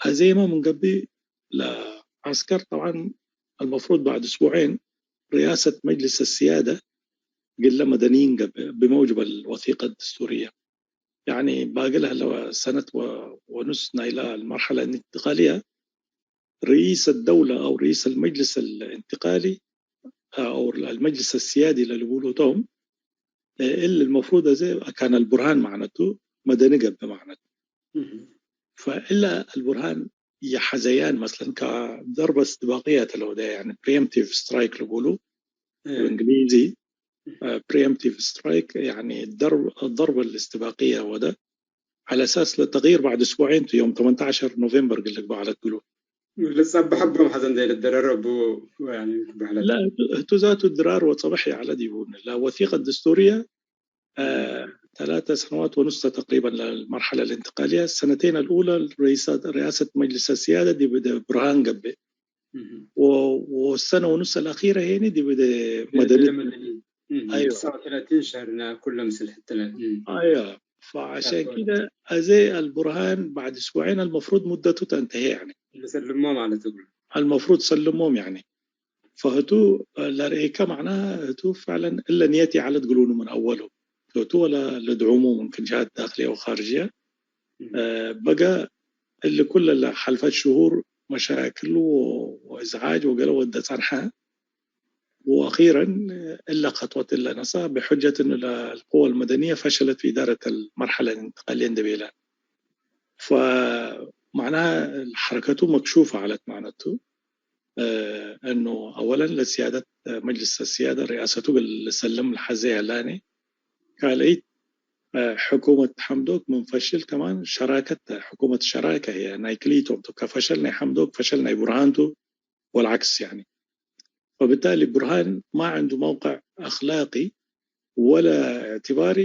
አዜመ ምን ገብእ ለዐስከር ጠብዓን አልመፍሩድ ባዕድ እስቡዐይን ርያሰት መጅልስ አስያደ እግለ መደንይን ገብእ ብመውጅብ አልወሲቀ አልድስቱርየ። ያኒ ባግል ህለ ሰነት ወ-፣ ወኑስ ናይላ አልመርሐለ አልእንትቃልየ ርኢስ አደውለ አው ርኢስ አልመጅልስ አልእንትቃሊ አው አልመጅልስ አስያዲ ለልቡሉ ቶም፣ እል አልመፍሩድ አዜ አካን አልቡርሃን ማዕነቱ መደኒ ገብእ ማዕነቱ። እህ። ፈእለ አልቡርሃን የሐዘያን መስለን ከደርበ እስትባቅየት ለወደ፣ ያኒ ፕሪኤምፕቲቭ ስትራይክ ልቡሉ እህ። ብእንግሊዚ፣ እ፣ ፕሪኤምፕቲቭ ስትራይክ፣ ያኒ ደርብ፣ ደርብ እስትባቅየ ወደ፣ ዐለ አሳስ ለተግይር ባዕድ እስቡዐይን ቱ፣ ዮም ተመንተዐሸር ኖቬምበር እግል ልግበእ ዐለት እግሉ። ልጸበሐ ቦም ሐዘ እንዴ ልደረረ እቡ፣ ያኒ፣ ክበህለት። ላ፣ ህቱ፣ ህቱ ዛቱ ድራር ወጸበሕ ይዐለ ዲቡ። ለወሲቀ ድስቱርየ፣ እ፣ እም። ተላተ ሰነዋት ወኑሰ ተቅሪበን ለልመርሐለ ልእንትቃልየ፣ ሰነተይን አልኡለ ርኢሰ-፣ ርያሰት መጅልስ አስያደ ዲብ እደ ብርሃን ገብእ። እህ። ወ-፣ ወሰነ ወኑስ አልአኺረ ሄኒ ዲብ እደ ዲብ መደኒ። እደ መደኒ። እህ። አይወ። ትስዐ ወሰላሲን ሸህርነ ኩለ ምስል ሕትለ። እህ። አይወ። ፈዐሸን ሻኮረ። ኪደ አዜ አልቡርሃን ባዕድ እስቡዐይን አልመፍሩድ ሙደቱ ተንተሄ፣ ያኒ። ልሰልሞ ማለት እግሉ። አልመፍሩድ ሰልሞም፣ ያኒ። ፈህቱ ለርኤከ መዕናህ ህቱ ፈዕለን እለ ንየት ይዐለት ግሉኑ ምን አወሉ። ቱ ወለ ልድዑሙ ምን ጅሃት ዳክልየ ወካርጅየ። እም። እ፣ በገ እሊ ኩለ ለሐልፈት ሽሁር መሻክል ወ-፣ ወእዝዓጅ ወገለ ወደ ጸንሐ። ወአኺረን እለ ከጥወት እለ ነስአ ብሑጀት እኑ ለልቅወ አልመደንየ ፈሸለት ፊ ኢዳረት አልመርሐለ አልእንትቃልየ እንዴ ቤለ። ፈመዕናሃ ሐረከቱ መክሹፈ ዐለት ማዕነቱ፣ እ፣ እኑ አወለን ለስያደት መጅልስ አስያደ ርያሰቱ እግል ልሰልም ለሐዜ ያላኒ፣ ካልአይት፣ እ፣ ሕኩመት ሐምዶክ ምን ፈሽል ከማን ሸራከት፣ ሕኩመት ሸራከ ህየ ናይ ክልኢቶም ቱ፣ ከፈሸል ናይ ሐምዶክ ፈሸል ናይ ቡርሃን ቱ ወልዐክስ ያኒ። ፈብታሊ ቡርሃን ማ ዐንዱ መውቀዕ አክላቂ ወለ እዕትባሪ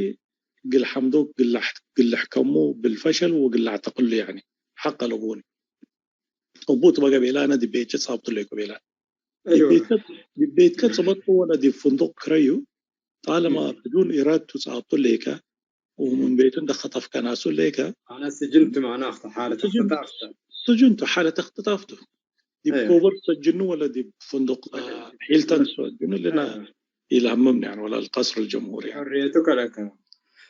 እግል ሐምዶክ እግል ለሕ-፣ እግል ልሕከሙ ብልፈሸል ወእግል ለአዕተቅሉ ያኒ ሐቅ አለቡኒ። እቡ ቱ በገ ቤለ፣ አነ ዲብ ቤቼ ጻብጡ ሌኮ ቤለ። ዲብ አይወ። ቤትከ፣ ዲብ ቤትከ ጽበጥኩ ወለ ዲብ ፍንዱቅ ክረዩ፣ ጣለማ እም። ብዱን ኢራድቱ ጻብጡ ሌከ፣ ወምን ቤቱ እንደ ከጠፍከ ናሱ ሌከ። አነ ስጅንቱ መዕናህ ሐለት ስጅን-፣ እክትጣፍ ተ። ስጅንቱ ሐለት እክትጣፍቱ። ዲብ አይወ። ኮቨር ሰጅኑ ወለ ዲብ ፍንዱቅ፣ አ፣ ሂልተን ሰጅኑ ለና አይወ። ኢልሀምምኒ፣ ያኒ፣ ወለ አልቀስር አልጀምሁሪ፣ ያኒ። ሕርየቱ ከለከ።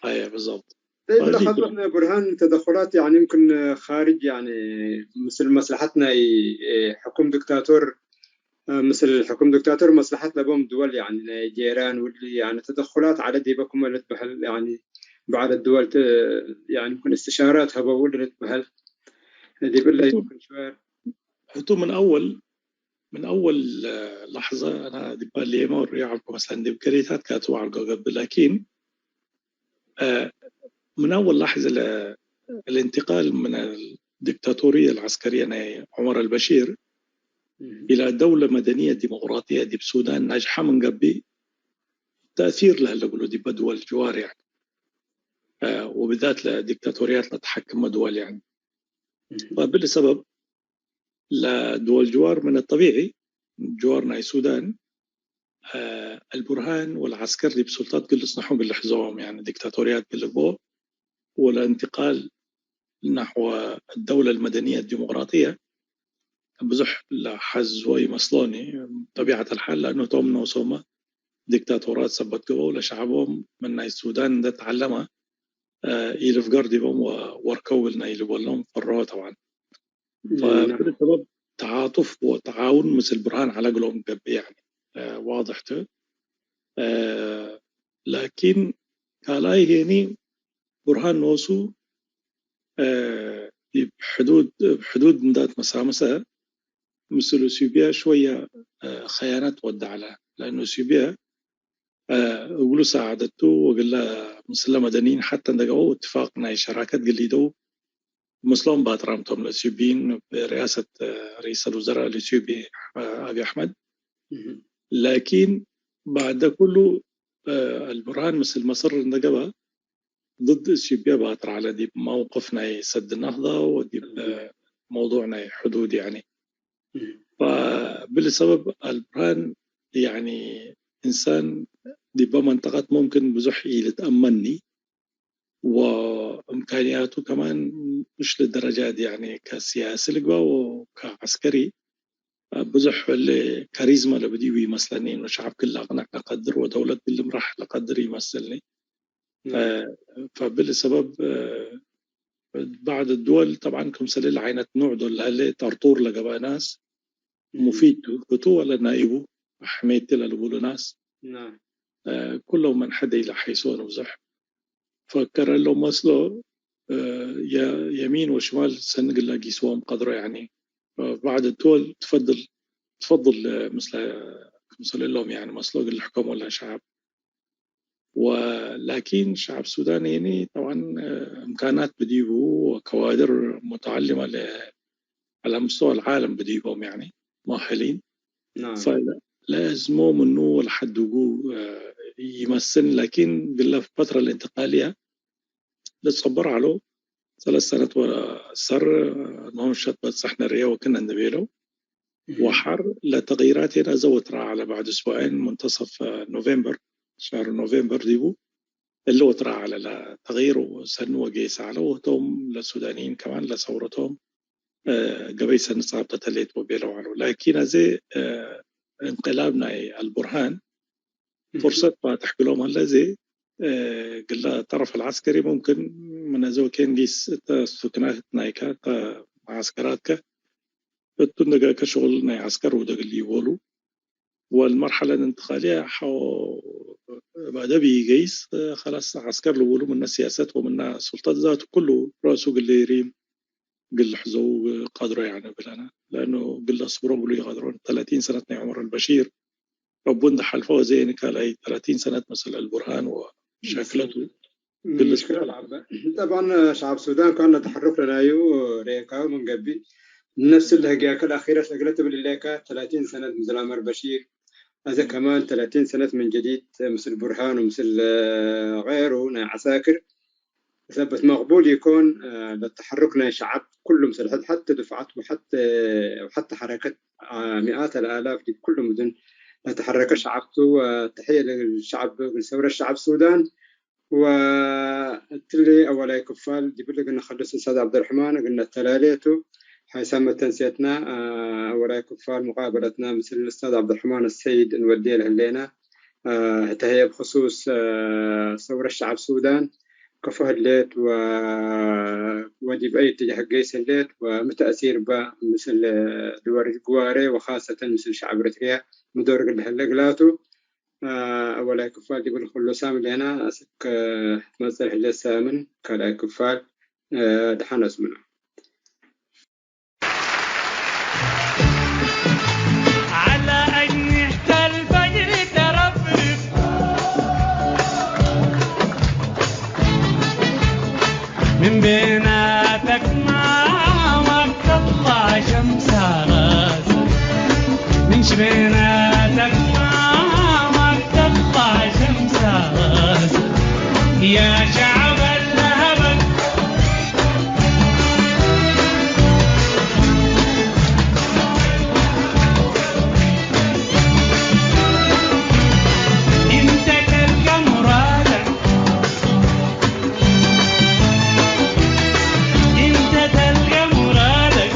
አየ፣ ብዘብጥ። ጠይብ፣ ፈዚ ለከበት ናይ ቡርሃን ተደኹላት፣ ያኒ፣ ይምክን ካርጅ፣ ያኒ፣ ምስል መስለሐት ናይ፣ እ፣ ሕኩም ዲክታቶር፣ እ፣ ምስል ሕኩም ዲክታቶር መስለሐት ለቦም ድወል፣ ያኒ፣ ናይ ጄራን ውሊ፣ ያኒ፣ ተደኹላት ዐለ ዲበኩም ልትበህል፣ ያኒ፣ በዐል ድወል ተ-፣ ያኒ፣ ይምክን እስትሻራት ሀበው ልትበህል፣ ዲብለ ህቱ፣ ይምክን ሽወር። ህቱ ምን አወል من أول لحظة أنا ዲባ ሌመ ወርዮ ዐልኮ፣ መሰለን ዲብ ገሌታት ከአትወ ዐልኮ ገብእ፣ ላኪን ምን አወል ላሕዘ ለልእንትቃል ምን አልዲክታቶርየ አልዐስከርየ ናይ ዑመር አልበሺር ኢላ ደውለ መደንየ ዲሞቅራጥየ ዲብ ሱዳን ናጅሐ ምን ገብእ፣ ተእሲር ለህለ እግሉ ዲበ ድወል ጅዋር፣ ያኒ፣ ወብዛት ለዲክታቶርያት ለተሐክመ ድወል፣ ያኒ። ፈብሊ ሰበብ ለድወል ጅዋር ምን ጠቢዒ ጅዋር ናይ ሱዳን፣ አልቡርሃን ወለዐስከር ዲብ ሱልጣት እግል ልጽንሖ እግል ልሕዘዎም፣ ያኒ ዲክታቶርያት እግል ልግበኦ ወለእንትቃል ነሕወ አደውለ አልመደንየ አዲሞቅራጥየ ብዙሕ ለሐዝዎ ይመስሎኒ፣ ጠቢዐት አልሓል፣ ለአኑ ህቶም ኖሶመ ዲክታቶራት ሰበት ገብአው፣ ለሸዐቦም ምን ናይ ሱዳን እንደ ተዐለመ ኢልፍገር ዲቦም ወወርከው እግልነ ኢልበሎም ፈርሆ ጠብዓን። ፈብሊ ሰበብ ተዓጡፍ ወተዓውን ምስል ቡርሃን ዐለ እግሎም ገብእ፣ ያኒ፣ ዋድሕ ቱ። ላኪን ካልኣይ ሄኒ ቡርሃን ኖሱ ዲብ ሕዱድ፣ እብ ሕዱድ እንዳ ትመሳመሰ ምስል ኢትዮጵያ ሽወየ ኸያነት ወደ ዐለ። ለአኑ ኢትዮጵያ እግሉ ሳዕደቱ ወእግለ ምስለ መደንይን ሐተ እንደ ገብአው እትፋቅ ናይ ሸራከት እግል ሊደው ምስሎም ባጥራም ቶም ለኢትዮጵይን ብርያሰት ርኢስ አልውዘራእ ለኢትዮጵይ አብይ አሕመድ። ላኪን ባዕደ ኩሉ አልቡርሃን ምስል መስር እንደ ገብአ ضد ኢትዮጵያ ባጥር ዐለ ዲብ መውቅፍ ናይ ሰድ ነህዳ ወዲብ መውዱዕ ናይ ሕዱድ፣ ያኒ። ፈብሊ ሰበብ አልቡርሃን፣ ያኒ፣ እንሳን ዲበ መንጠቀት ሙምክን ብዙሕ ኢልትአመኒ ወእምካንያቱ ከማን ምሽ ለደረጃ ዲ፣ ያኒ፣ ከሲያሲ ልግበእ ወከዐስከሪ ብዙሕ እሊ ካሪዝመ ለብዲቡ ይመስለኒ፣ እኑ ሸዐብ ክል ለአቅንዕ ለቀድር ወደውለት ክል ልምራሕ ለቀድር ይመስልኒ። ፈብሊ ሰበብ ባዕድ ድወል ጠብዓን ክምሰል እሊ ዓይነት ኑዕ ዶል ለህሌ ጠርጡር ለገብአ ናስ ሙፊድ ቱ ህቱ ወለ ናኢቡ አሕሜቲ ለልቡሉ ናስ ኩሎም ምን ሐደ ኢለሐይሶ ንብዞሕ ፈከረ እሎም መስሎ የሚን ወሽማል ሰኒ እግለ ጊስዎም ቀድሮ። ያኒ ባዕድ ድወል ትፈድል ትፈድል ምስለ ክምሰል እሎም ያኒ መስሎ እግል ልሕከሞ ለሸዐብ ወላኪን ሸዐብ ሱዳን የኒ ጠብዓን እምካናት ብዲቡ ወከዋድር ሙተዐልመ ለዐለ ምስተወ ለዓለም ብዲቦም ያኒ ሙአህሊን ፈለአዝሞ ምኑ ወለሐድጉ ይመስል። ላኪን ግለ ፈትረ ለእንትቃልያ ልትጸበር ዐለው ሰለስ ሰነት ወሰር ኖምሸት በጽሕ ንርኤ ወክነ እንቤለው ወሐር ለተግይራት የነ አዘ ወትራ ዐለ። ባዕድ እስቡዐይን ሙንተሰፍ ኖቬምበር፣ ሸህር ኖቬምበር ዲቡ እሊ ወትራ ዐለ ለተግይር ሰኒ ወጌሰ ዐለ። ወህቶም ለሱዳንይን ከማን ለሰውረቶም ገበይ ሰኒ ጻብጠት ህሌት ወቤለው ዐለው። ላኪን አዜ እንቅላብ ናይ አልቡርሃን ፍርሰት ፋትሕ እግሎም ሀለ። እዜ እግለ ጠረፍ አልዐስከሪ ሙምክን ምን አዜ ወኬን ጊስ እተ ሱክናት ናይከ እተ መዓስከራትከ እቱ እንደ ገአከ ሽቁል ናይ ዐስከር ውደግ እሊ ይቦሉ። ወልመርሐለ እንትቃልየ ሐው ባደብ ኢገይስ ከላስ ዐስከር ልቡሉ ምነ ሲያሰት ወምነ ሱልጠት ዛቱ ኩሉ ረአሱ እግል ሪም እግል ልሕዘው ቀድሮ ያኒ ብለነ። ለአኑ እግል ለአስብሮ እግሉ ኢቀድሮን። ተላቲን ሰነት ናይ ዑመር አልበሺር እቡ እንደ ሐልፈው አዜ የኒ ካልኣይ ተላቲን ሰነት መሰል አልቡርሃን ወሻክለቱ እግል ምሽክለ ለዐበ። ጠብዓን ሸዐብ ሱዳን ካን ለተሐሩክ ለናዩ ርኤካሁ ምን ገብእ ነፍስ ለህግያከ ለአኺረት ለእግለ ትብል እሌከ ተላቲን ሰነት ምስል ዑመር በሺር አዜ ከማን ተላቲን ሰነት ምን ጀዲድ ምስል ቡርሃን ወምስል ገይሩ ናይ ዐሳክር ሰበት መቅቡል ኢኮን። ለተሐሩክ ናይ ሸዐብ ኩሉ ምስል ሕድ ሐቴ ድፍዓት ወሐቴ ወሐቴ ሐረከት ሚኣት አልአላፍ ዲብ ኩሉ ምድን ለተሐረከ ሸዐብ ቱ። ወተሕየ ለሸዐብ እግል ሰውረት ሸዐብ ሱዳን። ወእትሊ አወላይ ክፋል ዲብሊ እግል ንከልስ እስታዝ ዐብደርሕማን እግል ነተላሌ ቱ። ሐይሳም መተንስየትና አወላይ ክፋል ሙቃበለትና ምስል እስታዝ ዐብደርሕማን አሰይድ እንወዴ ለህሌና። ህተ ህዬ ብክሱስ ሰውረት ሸዐብ ሱዳን ከፎ ህሌት ወ-፣ ወዲብ አይ እትጃህ ገይስ ህሌት ወሚ ተእሲር በ ምስል ድወል ግዋሬ ወካሰተን ምስል ሸዐብ ኤረትርያ ሚ ዶር እግል ለህለ እግላቱ። አወላይ ክፋል ዲብ ክሉ ሳምን ሌና አስክ ትመጽእ ህሌት ሳምን ካልኣይ ክፋል ደሐን አስምኖ። ሽቤናተክ ማማክ ተጥላዕ ሸምስ አራስ፣ ምን ሽቤናተክ ማማክ ተጥላዕ ሸምስ አራስ፣ ያ ሸዐብ አልሀበን። እንተ ተልቀ ሙራደክ انت تلقى مرادك.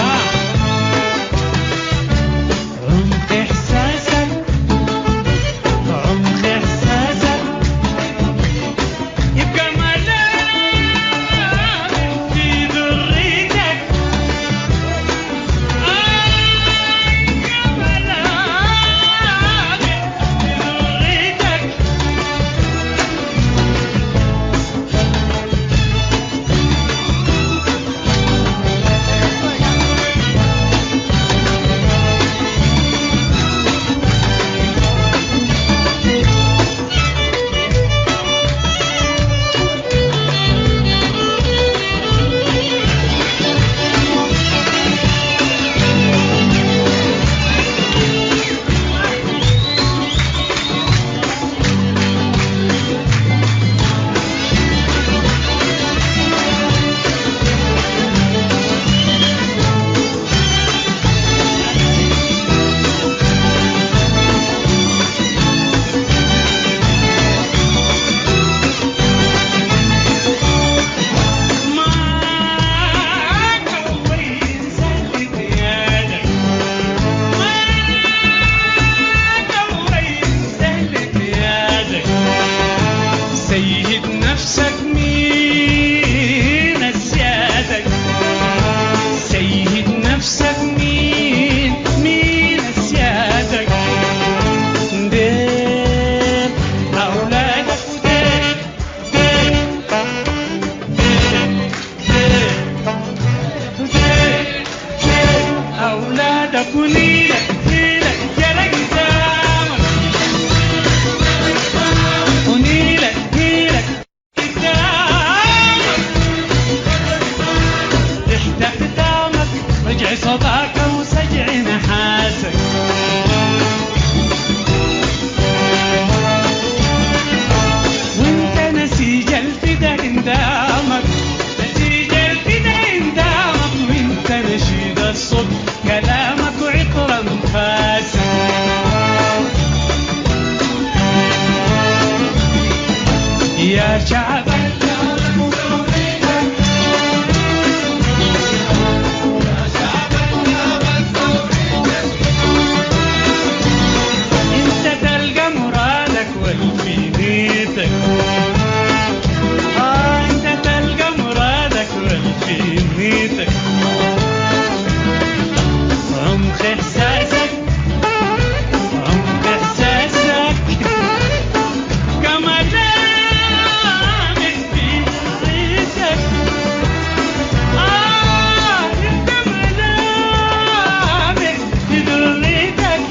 ها. عمق إحساسك، عمق إحساسك يبقى ملامح في ذريتك. سيد نفسك مين أسيادك؟ سيد نفسك مين، مين أسيادك؟ دير أولادك ودير، دير، دير، دير، دير. أولادك ونيلك، نيلك جرى قدامك. ونيلك، نيلك قدامك. تحت أقدامك، رجع صداك وسجع نحاسك. وانت نسيج الفدا قدامك. نسيج الفدا قدامك، وانت نشيد الصبح، كلامك وعطر انفاسك. يا شعب، انت تلقى مرادك والفي نيتك. آه، انت تلقى مرادك والفي نيتك. عمق احساسك، عمق احساسك كملامح في نظرتك. آه، انت ملامح في نظرتك.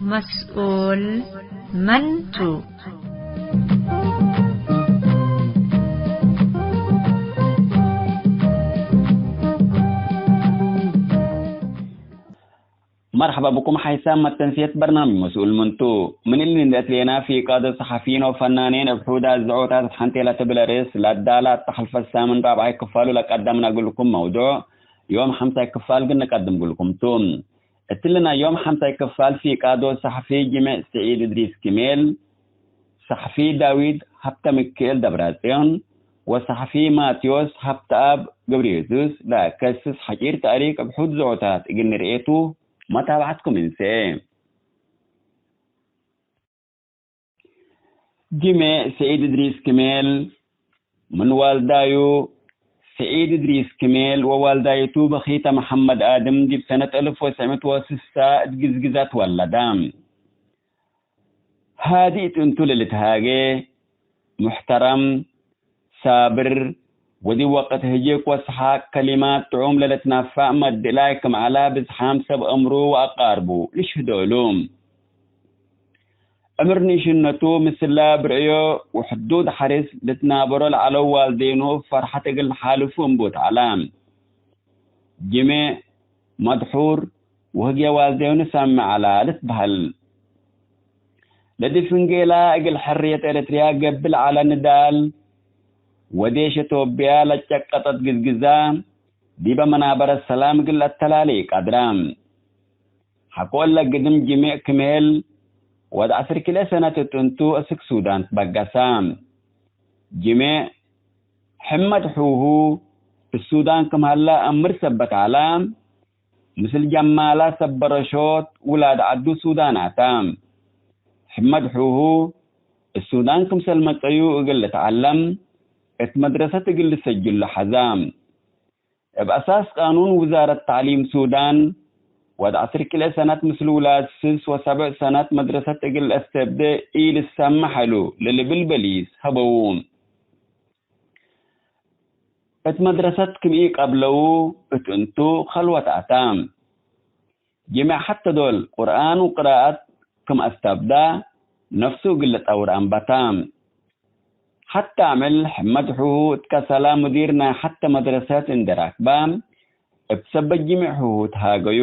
መስኡል መን ቱ? መርሐባ ብኩም ሓይሳም መተንስየት በርናምጅ መስኡል ምንቱ። ምን እሊ እንዴ አትሌና ፊቃዶ ሰሐፊይን ወፈናኔን እብ ሑዳት ዘዖታት እት ሐንቴ ለትብል ርእስ ለአዳለ አተሐልፈ ሳምን ራብዓይ ክፋሉ ለቀደምነ እግልኩም መውዱዕ ዮም ሐምሳይ ክፋል ግን ንቀድም እግልኩም ቱ። እትሊ ናይ ዮም ሐምሳይ ክፋል ፊቃዶ ሰሐፊ ጅሜዕ ስዒድ እድሪስ ክሜል፣ ሰሐፊ ዳዊት ሀብተሚክኤል ደብረጽዮን ወሰሐፊ ማቴዎስ ሀብተአብ ገብረየሱስ ለከስስ ሐጪር ተእሪክ እብ ሑድ ዘዖታት እግል ንርኤቱ መታብዐትኩም እንሰኤ። ጅሜዕ ስዒድ እድሪስ ክሜል ምን ዋልዳዩ ስዒድ እድሪስ ክሜል ወዋልዳይቱ በኺተ መሐመድ አድም ዲብ ሰነት አልፍ ወትስዕ ምእት ወስሳ እት ግዝግዛ ትወለዳ። ሃዲ እት እንቱ ለልትሃጌ፣ ሙሕተረም፣ ሳብር፣ ወዲብ ወቅት ህጅክ ወሰሓቅ ከሊማት ጥዑም ለልትናፋዕ መድእላይ ክም ዐላ ብዝሓም ሰብ እምሩ ወአቃርቡ ልሽህዶ እሉ። እምር ንእሽነቱ ምስለ ብርዕዮ ወሕዱድ ሐርስ ልትናበሮ ለዐለው ዋልዴኑ እብ ፈርሐት እግል ለሓልፉ እንቡት ዐለ። ጅሜዕ፣ መድሑር ወህግየ ዋልዴኑ ሰሜ ዐለ ልትበህል። ለዲብ ፍንጌላ እግል ሕርየት ኤረትርያ ገብእ ለዐለ ንዳል ወዴሽ ኢትዮጵያ ለጨቀጠት ግዝግዛ ዲበ መናበረት ሰላም እግል ለአተላሌ ኢቀድረ። ሐቆ እለ ግድም ጅሜዕ ክሜል ወድ ዐስር ክልኤ ሰነት እት እንቱ እስክ ሱዳን ትበገሰ። ጅሜዕ ሕመድ ሑሁ እት ሱዳን ክም ሀለ አምር ሰበት ዐለ፣ ምስል ጀማላ ሰበረሾት ውላድ ዐዱ ሱዳን አተ። ሕመድ ሑሁ እት ሱዳን ክምሰል መጸዩ እግል ልትዐለም እት መድረሰት እግል ልሰጅሎ ሐዘ። እብ አሳስ ቃኑን ውዛረት ተዕሊም ሱዳን፣ ወድ ዐስር ክልኤ ሰነት ምስል ውላድ ስስ ወሰብዕ ሰነት መድረሰት እግል ለአስተብዴ ኢልሰመሕ እሉ ለልብል በሊስ ሀበዉ። እት መድረሰት ክም ኢቀብለው እት እንቱ ከልወት አተ። ጅሜዕ ሐተ ዶል ቁርአን ወቅራአት ክም አስተብዳ፣ ነፍሱ እግል ልጠውር አንበታ። ሐተ አምዕል ሕመድ ሑሁ እት ከሰላ ሙዲር ናይ ሐተ መድረሰት እንዴ ራክባ፣ እብ ሰበት ጅሜዕ ሑሁ ተሃገዩ።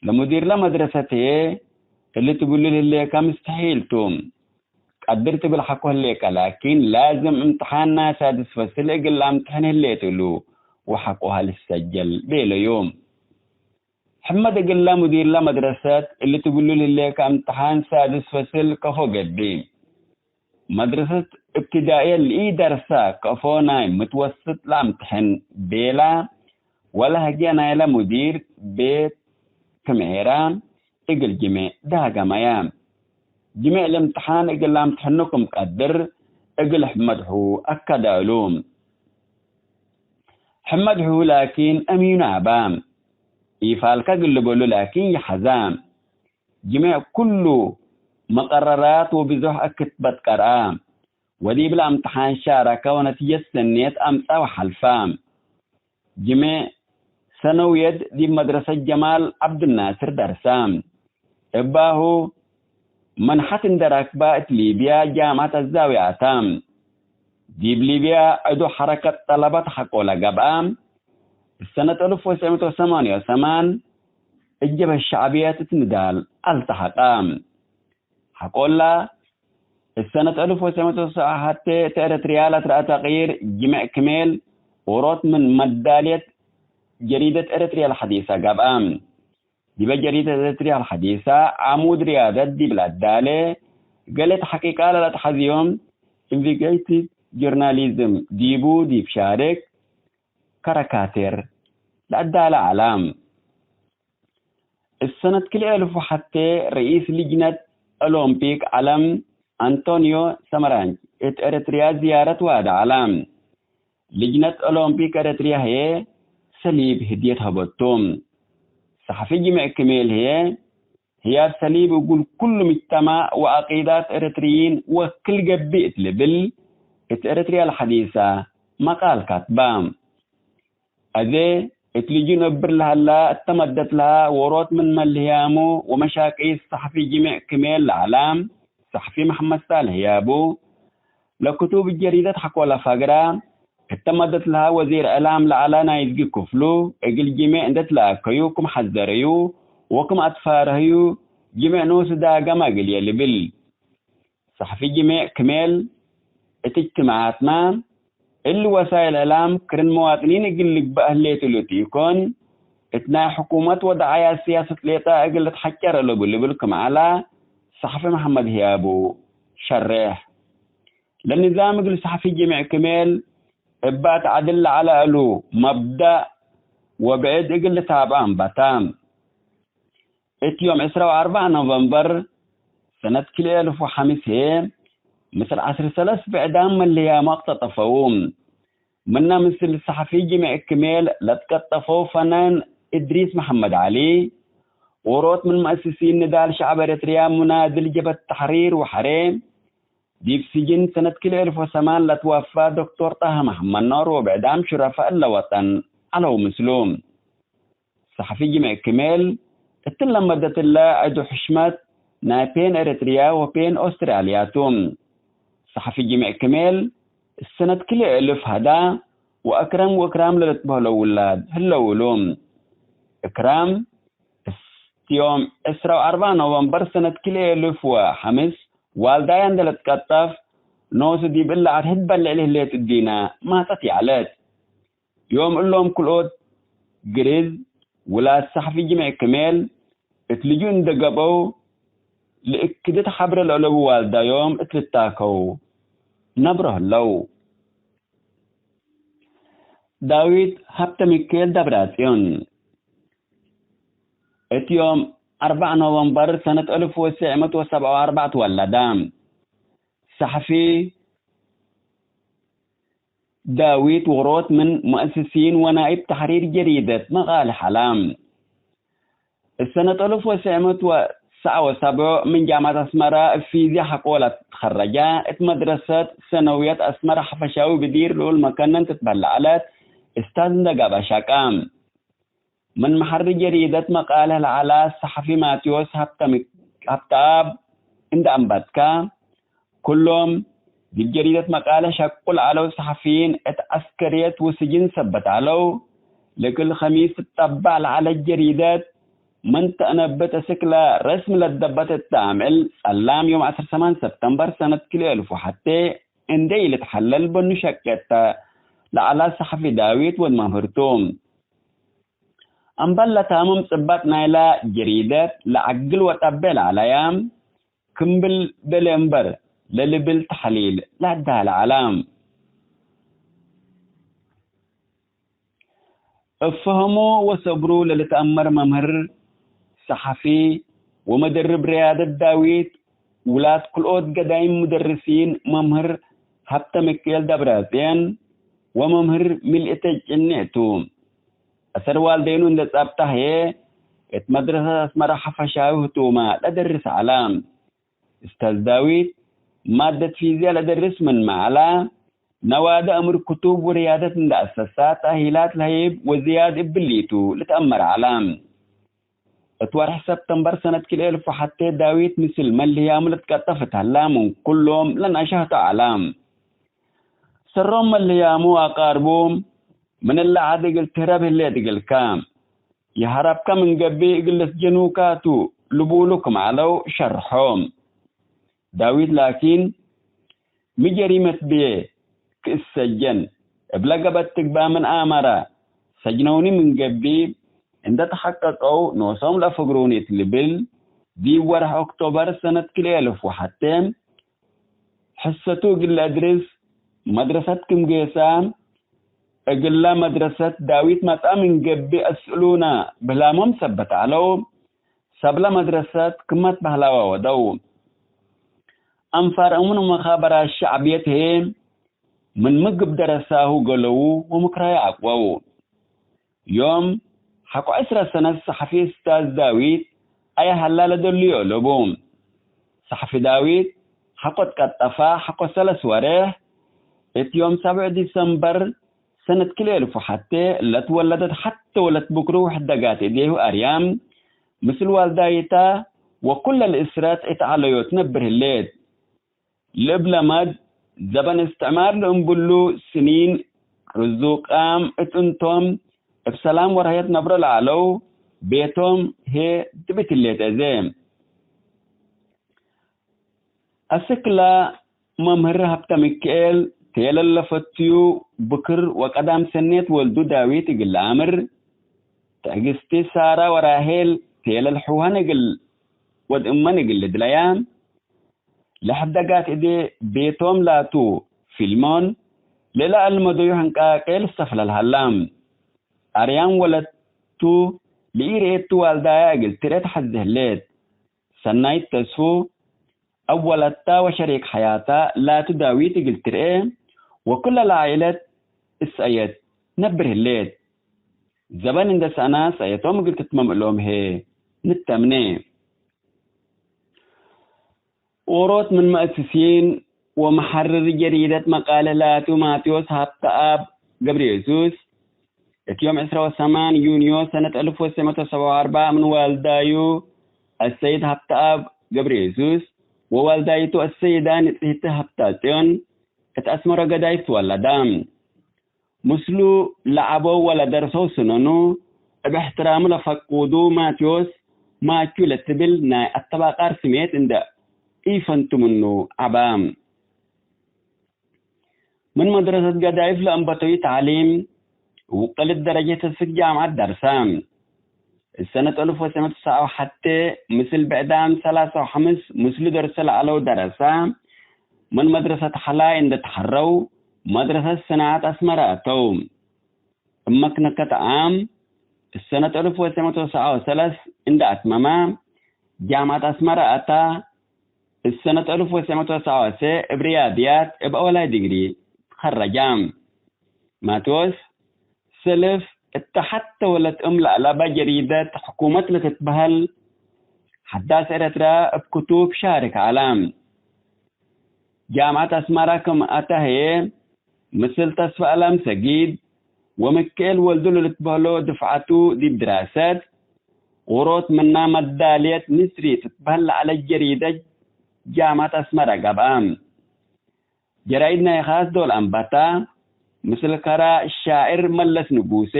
ለሙዲርለ መድረሰት ህዬ፣ እሊ ትብሉ ህሌከ ምስተሒል ቱ። ቀድር ትብል ሐቆ ህሌከ፣ ላኪን ላዝም እምትሓን ናይ ሳድስ ፈስል እግል ለአምትሐን ህሌት እሉ፣ ወሐቆሀ ልሰጀል ቤለዩ። ሕመድ እግለ ሙዲርለ መድረሰት እሊ ትብሉ ህሌከ እምትሓን ሳድስ ፈስል ከፎ ገብእ። መድረሰት እብትዳእየ ለኢደርሰ ከፎ ናይ ምትወስጥ ለአምትሐን ቤላ፣ ወለህግየ ናይለ ሙዲር ቤት ክም ዔረ እግል ጅሜዕ ዳገመየ። ጅሜዕ ለእምትሓን እግል ለአምትሐኑ ክም ቀድር እግል ሕመድ ሑ አከደ እሉ። ሕመድ ሑ ላኪን አሚኑ አበ። ኢፋልከ እግል ልበሉ ላኪን ይሐዘ። ጅሜዕ ኩሉ መቀረራት ወብዞሕ እክትበት ቀርአ። ወዲብለ እምትሓን ሻረከ ወነቲጀት ሰኔት አምጸ ወሐልፈ። ጅሜዕ ሰነውየት ዲብ መድረሰት ጀማል ዐብዱናስር ደርሰ። እባሁ መንሐት እንዴ ረክበ እት ሊብያ ጃምዐት አዛዊ አተ። ዲብ ሊብያ ዐዱ ሐረከት ጠለበት ሐቆለ ገብአ። እት ሰነት አልፍ ወትስዕ ምእት ወሰማንየ ወሰማን እት ጀብሀት ሸዕብየት እት ንዳል አልተሐቀ። ሐቆለ፣ እት ሰነት አልፍ ወትስዕ ምእት ወሰብዓ ሐቴ እት ኤረትርያ ለትረአ ተቅይር ጅሜዕ ክሜል ዎሮት ምን መዳልየት ጀሪደት ኤረትርያ ለሐዲሰ ገብአ። ዲበ ጀሪደት ኤረትርያ ለሐዲሰ ዓሙድ ርያደት ዲብ ለአዳሌ፣ ገሌ ተሐቂቃት ለለአትሐዝዮም ኢንቪስቲጌቲቭ ጆርናሊዝም ዲቡ ዲብ ሻርክ ከረካቴር ለአዳለ ዐለ። እት ሰነት ክልኤ አልፍ ወሐቴ፣ ረኢስ ልጅነት ኦሎምፒክ ዐለም አንቶንዮ ሰመራንጅ እት ኤረትርያ ዝያረት ዋደ ዐለ። ልጅነት ኦሎምፒክ ኤረትርያ ህዬ ሰሊብ ህድየት ሀበቱ። ሰሐፊ ጅሜዕ ክሜል ህዬ፣ ህያብ ሰሊብ እግል ኩሉ ምጅተማዕ ወዐቂዳት ኤረትርይን ወክል ገብእ እት ልብል፣ እት ኤረትርያ ለሐዲሰ መቃል ካትበ። አዜ እት ልጁ ነብር ለሀላ እተ መደት ለሀ ዎሮት ምን መልህያሙ ወመሻቂት ሰሐፊ ጅሜዕ ክሜል ለዐለ ሰሐፊ መሐመድ ሳልሕ ያቡ፣ ለክቱብ ጀሪደት ሐቆለ ፈግረ እተ መደት ለሀ ወዚር እዕላም ለዐለ ናይዝጊ ክፍሉ፣ እግል ጅሜዕ እንዴ ትለአከዩ ክም ሐዘረዩ ወክም አትፋረህዩ ጅምዕ ኖሱ ዳገመ እግልዬ ልብል። ሰሕፊ ጅምዕ ክሜል፣ እት እጅትማዓትመ እሊ ወሳይል እዕላም ክርን መዋጥኒን እግል ልግበእ ህሌቱ ልትኢኮን፣ እት ናይ ሕኩመት ወደዓያት ስያሰት ሌጠ እግል ልትሐጨር አለቡ ልብል ክም ዐለ ሰሕፊ መሐመድ ህያቡ ሸሬሕ። ለንዛም እግል ሰሕፊ ጅምዕ ክሜል እበ አትዐድል ለዐለ እሉ መብደእ ወብዕድ እግል ልታብአ አንበተ። እት ዮም ዕስራ ወአርበዕ ኖቨምበር ሰነት ክልኤ አልፍ ወሐምስ ህዬ፣ ምስል ዐስር ሰለስ ብዕዳም መለያሙ አቅጠጠፈው። ምነ ምስል ሰሐፊ ጅምዕ ክሜል ለትቀጠፈው ፈናን እድሪስ መሐመድ ዐሊ፣ ዎሮት ምን መአስሲን ንዳል ሸዕብ ኤረትርያ ሙናድል ጀብሀት ተሕሪር ወሐሬ፣ ዲብ ስጅን ሰነት ክልኤ አልፍ ወሰማን ለትወፋ ዶክቶር ጣሃ መሐመድ ኖር ወብዕዳም ሹረፋ እለ ወጠን ዐለው ምስሉ። ሰሐፊ ጅምዕ ክሜል፣ እትለ መደትለ ዐዱ ሕሽመት ናይ ፔን ኤረትርያ ወፔን ኦስትራልያ ቱ። ሰሐፊ ጅምዕ ክሜል፣ እሰነት ክልኤ እልፍ ሀዳ ወአክረም ወእክራም ለልትበህለው ውላድ ህለው እሉ። እክራም፣ እስት ዮም ዕስራ ወአርበዕ ኖቨምበር ሰነት ክልኤ እልፍ ወሐምስ ዋልዳያ እንዴ ለትቀጠፍ፣ ኖሱ ዲብ እለ አርህድ በልዕ ለህሌት እዲነ ማጠት ይዐለት። ዮም እሎም ክልኦት ግርዝ ውላድ ሰሕፊ ጅምዕ ክሜል እት ልጁእ እንዴ ገብአው፣ ለእክድት ሐብረ ለአለቡ ዋልዳዮም እት ልታከው ነብሮ ህለው። ዳዊት ሀብተሚካኤል ደብረጽዮን እት ዮም አርበዕ ኖቨምበር ሰነት አልፍ ወትሰዕ ምእት ወሰብዓ ወአርበዕ ትወለደ። ሰሕፊ ዳዊት ዎሮት ምን ሙአስሲን ወናኢብ ተሕሪር ጀሪደት መቃልሕ ዐለ። እሰነት አልፍ ወትሰዕ ምእት ወትስዓ ወሰብዕ ምን ጃምዐት አስመረ እብ ፊዝያ ሐቆ ለትከረጀ፣ እት መድረሰት ሰነውየት አስመረ ሐፈሻዊ ብዲር ልኡል መከነን ትትበህል ለዐለት እስታዝ እንዴ ገብአ ሸቀ። ምን መሐሪ ጀሪደት መቃልሕ ለዐለ ሰሐፊ ማቴዎስ ሀብተሚ-፣ ሀብተአብ እንዴ አንበትከ፣ ኩሎም ዲብ ጀሪደት መቃልሕ ሸቁ ለዐለው ሰሐፊይን እት ዐስከርየት ወስጅን ሰበት ዐለው። ለክል ከሚስ ትጠበዕ ለዐለት ጀሪደት ምን ተአነብት እስክ ለረስም ለደበት እተ አምዕል ጸላም ዮም ዐስር ሰማን ሰብተምበር ሰነት ክልኤ አልፍ ወሐቴ እንዴ ኢልትሐለል በኑ ሸቄተ ለዐለ ሰሐፊ ዳዊት ወድ መምህር ቱ። አምበል ለታምም ጽበጥ ናይለ ጀሪደት ለዐግል ወጠቤ ለዐለያ፣ ክምብል ቤለ እምበር ለልብል ተሕሊል ለአዳለ ዐለ። እብ ፈሀሙ ወሰብሩ ለልትአመር መምህር፣ ሰሐፊ ወመደርብ ርያደት ዳዊት፣ ውላድ ክልኦት ገዳይም ሙደርሲን መምህር ሀብተሚካኤል ደብረጽዮን ወመምህር ሚልእተ ጭኔ ቱ። አሰር ዋልዴኑ እንዴ ጸብጠ ህዬ፣ እት መድረሰት አስመረ ሐፈሻዊ ህቱመ ለደርስ ዐለ። እስታዝ ዳዊት፣ ማደት ፊዝያ ለደርስ ምንመ ዐለ፣ ነዋዲ አምር ክቱብ ወርያደት እንዴ አሰሰ፣ ተእሂላት ለህይብ ወዝያድ እብሊቱ ልትአመር ዐለ። እት ወርሕ ሰብተምበር ሰነት ክልኤ እልፍ ወሐቴ ዳዊት ምስል መልህያሙ ልትቀጠፍ እት ሀላ፣ ምን ኩሎም ለነአሸህቶ ዐለ። ሰሮም መልህያሙ አቃርቡ ምን እለ ዐድ እግል ትህረብ ህሌት እግልከ፣ የሀረብከ ምን ገብእ እግል ልስጀኑካ ቱ ልቡሉ ክም ዐለው ሸርሖ። ዳዊት ላኪን፣ ሚ ጀሪመት ብዬ ክእሰጀን እብለ ገበት ትግባእ ምን አመረ፣ ሰጅነውኒ ምን ገብእ እንዴ ተሐቀቀው ኖሶም ለፍግሩኒ እት ልብል፣ ዲብ ወርሕ ኦክቶበር ሰነት ክልኤ እልፍ ወሐቴ፣ ሕሰቱ እግል ለአድርስ መድረሰት ክም ጌሰ፣ እግለ መድረሰት ዳዊት መጽአ ምን ገብእ አስእሉነ ብህላሞም ሰበት ዐለው። ሰብለ መድረሰት ክመት በህላወ ወደው። አንፋር እሙን መኻበራት ሸዕብየት ህዬ ምን ምግብ ደረሳሁ ገለው ወምክራዩ አቅወው። ዮም ሐቆ ዕስረ ሰነት ሰሐፊ እስታዝ ዳዊት አየ ሀላ ለደልዮ ለቡ። ሰሐፊ ዳዊት ሐቆ ትቀጠፈ ሐቆ ሰለስ ወሬሕ፣ እት ዮም ሰብዕ ዲሰምበር ሰነት ክልኤ እልፍ ወሐቴ ለትወለደት ሐቴ ወለት ብክሩ ሕደጋት እዴሁ አርያም፣ ምስል ዋልዳይታ ወኩለ ለእስረት እት ዐለዮ ትነብር ህሌት። ለእብ ለመድ ዘበን እስትዕማር ለእምብሉ ስኒን ርዙቃም እት እንቶም እብ ሰላም ወረህየት ነብሮ ለዐለው ቤቶም ህዬ ድብት ህሌት አዜ። አስክላ መምህር ሀብተ ሚካኤል ቴለል ለፈትዩ ብክር ወቀዳም ሰኔት ወልዱ ዳዊት እግል ለአምር፣ ትዕግስቲ ሳራ ወራሄል ቴለል ሕዋን እግል ወድ እመን እግል ልድለያ፣ ለሕደጋት እዴ ቤቶም ላቱ ፊልሞን ለለአልመደዩ ሕንቃቄ ልሰፍለል ሀላ። አርያም ወለቱ ለኢርኤቱ ዋልዳያ እግል ትርኤ ተሐዜ ህሌት። ሰናይት ተስፉ አብ ወለታ ወሸሪክ ሐያታ ላቱ ዳዊት እግል ትርኤ ወኩለ ለዓኢለት እሰአየት ነብር ህሌት። ዘበን እንደ ሰአና ሰአየቶም እግል ትትመም እሎም ህዬ ንተምኔ። ዎሮት ምን መአስሲን ወመሐርር ጀሪደት መቃለ ላቱ ማቴዎስ ሀብተአብ ገብረየሱስ፣ እት ዮም ዕስራ ወሰማን ዩንዮ ሰነት አልፍ ወሰዕ መቶ ሰብዓ ወአርበዕ ምን ዋልዳዩ አሰይድ ሀብተአብ ገብረየሱስ ወዋልዳይቱ አሰይዳ ንጽህቲ ሀብተጽዮን እት አስመረ ገዳይፍ ትወለዳ። ምስሉ ለዐበው ወለደርሰው ስነኑ እብ እሕትራሙ ለፈቁዱ ማቴዎስ ማቹ ለትብል ናይ አተባቃር ስሜት እንደ ኢፈንቱ ምኑ ዐባ። ምን መድረሰት ገዳይፍ ለአንበተዩ ተዕሊም ውቅልት ደረጀት እስክ ጃምዐት ደርሳ። እሰነት አልፍ ወሰዕ መቶ ሰብዓ ወሐቴ ምስል ብዕዳም ሰላሳ ወሐምስ ምስሉ ደርሰ ለዐለው ደረሳ ምን መድረሰት ሐላይ እንደ ተሐረው መድረሰት ሰናዐት አስመረ አተው። እመክነከት ዓም እሰነት አልፍ ወሰዕ መቶ ሰብዓ ወሰለስ እንደ አትመማ ጃምዐት አስመረ አታ። እሰነት አልፍ ወሰዕ መቶ ሰብዓ ወሰ እብ ርያድያት እብ አወላይ ዲግሪ ትከረጃ። ማቴዎስ ሰልፍ እተ ሐተ ወለት እም ለአለበ ጀሪደት ሕኩመት ለትትበሀል ሐዳስ ኤረትርያ እብ ክቱብ ሻርክ ዐለ። ጃምዐት አስመረ ክም አተ ህዬ፣ ምስል ተስፈአለም ሰጊድ ወምክኤል ወልዱ ለልትበህሎ ድፍዐቱ ዲብ ድራሰት ዎሮት ምና መዳልየት ንስሪ ትትበህል ለዐለት ጀሪደት ጃምዐት አስመረ ገብአ። ጀራይድ ናይ ኻስ ዶል አንበታ፣ ምስል ከራ ሻዕር መለስ ንጉሴ፣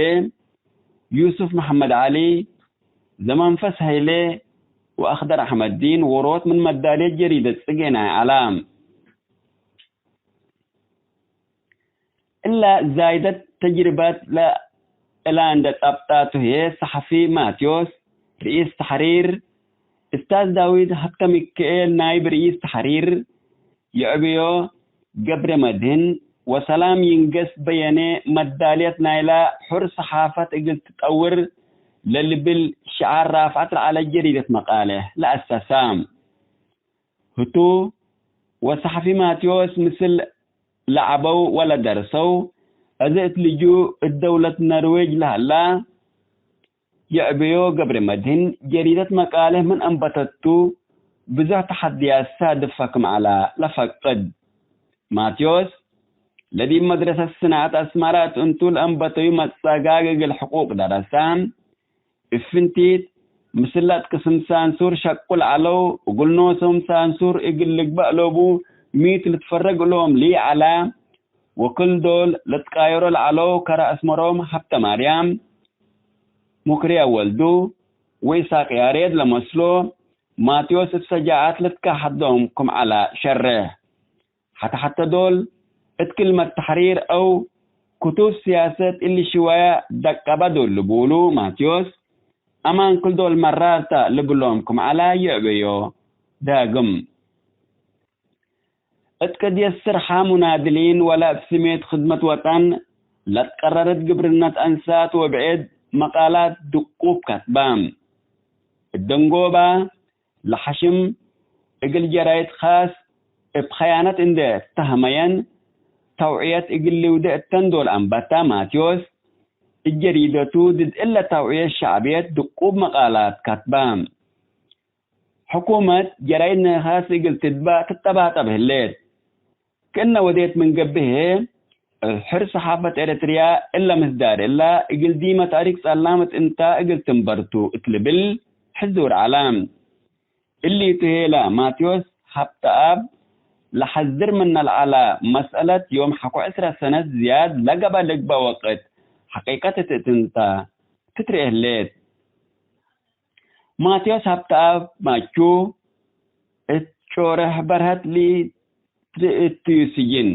ዩሱፍ መሐመድ ዐሊ፣ ዘመንፈስ ሀይሌ ወአክደር አሕመድዲን ዎሮት ምን መዳልየት ጀሪደት ጽጌ ናይ ዐላ። እለ ዛይደት ተጅርበት ለእላ እንደ ጸብጣቱ ህዬ፣ ሰሐፊ ማቴዎስ፣ ርኢስ ተሕሪር፣ እስታዝ ዳዊት ሀብተሚካኤል ናይብ ርኢስ ተሕሪር፣ ይዕብዮ ገብረመድህን ወሰላም ይንገስ በየነ መዳልየት ናይላ ሑር ሰሓፈት እግል ትጠውር ለልብል ሽዓር ራፍዐት ለዐለት ጀሪደት መቃለ ለአሰሳ። ህቱ ወሰሐፊ ማቴዎስ ምስል ለዐበው ወለደርሰው፣ አዜ እት ልጁእ እት ደውለት ነርዌጅ ለሀላ፣ ይዕብዮ ገብረመድህን ጀሪደት መቃልህ ምን አንበተቱ፣ ብዙሕ ተሐድያት ሳድፈ ክም ዐላ ለፈቅድ። ማቴዎስ፣ ለዲብ መድረሰት ስናዐት አስመረ እት እንቱ ለአንበተዩ መጸጋግ እግል ሕቁቅ ደረሰ፣ እብ ፍንቲት፣ ምስል ለአትቅስም ሳንሱር ሸቁል ዐለው፣ እግል ኖሶም ሳንሱር እግል ልግበእ ሎቡ፣ ሚ ቱ ልትፈረግ እሎም ሊዐለ፣ ወክል ዶል ልትቃየሮ ለዐለው ከረ አስመሮም ሀብተማርያም፣ ሙክርየ ወልዱ ወኢሳቅ ያሬድ ለመስሎ፣ ማቴዎስ እብ ሰጃዐት ልትካሐዶም ክም ዐለ ሸርሕ። ሐተ-ሐተ ዶል እት ክልመት ተሕሪር አው ክቱብ ስያሰት እሊ ሽወየ ደቀበ ዶል ልቡሉ ማቴዎስ፣ አማን ክል ዶል መራር ተ ልብሎም ክም ዐለ ይዕበዮ ዳግም። እት ቅድየት ስርሐ ሙናድሊን ወለ እብ ስሜት ክድመት ወጠን ለትቀረረት ግብርነት አንሳት ወብዕድ መቃላት ድቁብ ከትበ። እት ደንጎበ ለሐሽም እግል ጀራይድ ካስ እብ ኸያነት እንዴ ተህመየን፣ ተውዕየት እግል ልውዴ እተን ዶል አንበተ ማቴዎስ፣ እት ጀሪደቱ ድድ እለ ተውዕየት ሸዕብየት ድቁብ መቃላት ከትበ። ሕኩመት ጀራይድ ናይ ካስ እግል ትትበእ ትጠባጠብ ህሌት። ክእነ ወዴት ምን ገብእ ህዬ፣ እብ ሕር ሰሓፈት ኤረትርያ እለ ምስዳር እለ እግል ዲመ ታሪክ ጸላም እት እንታ እግል ትንበር ቱ እት ልብል ሕዙር ዐለ። እሊ ቱ ህዬ ለማቴዎስ ሀብተአብ ለሐዝር ምነ ለዐለ መስአለት ዮም ሐቆ ዕስረ ሰነት ዝያድ ለገብአ ልግበእ ወቅት ሐቂቀት እት እት እንታ ትትርኤ ህሌት። ማቴዎስ ሀብተአብ ማቹ እት ጮርሕ በርሀት ሊትርእትዩ ስጅን።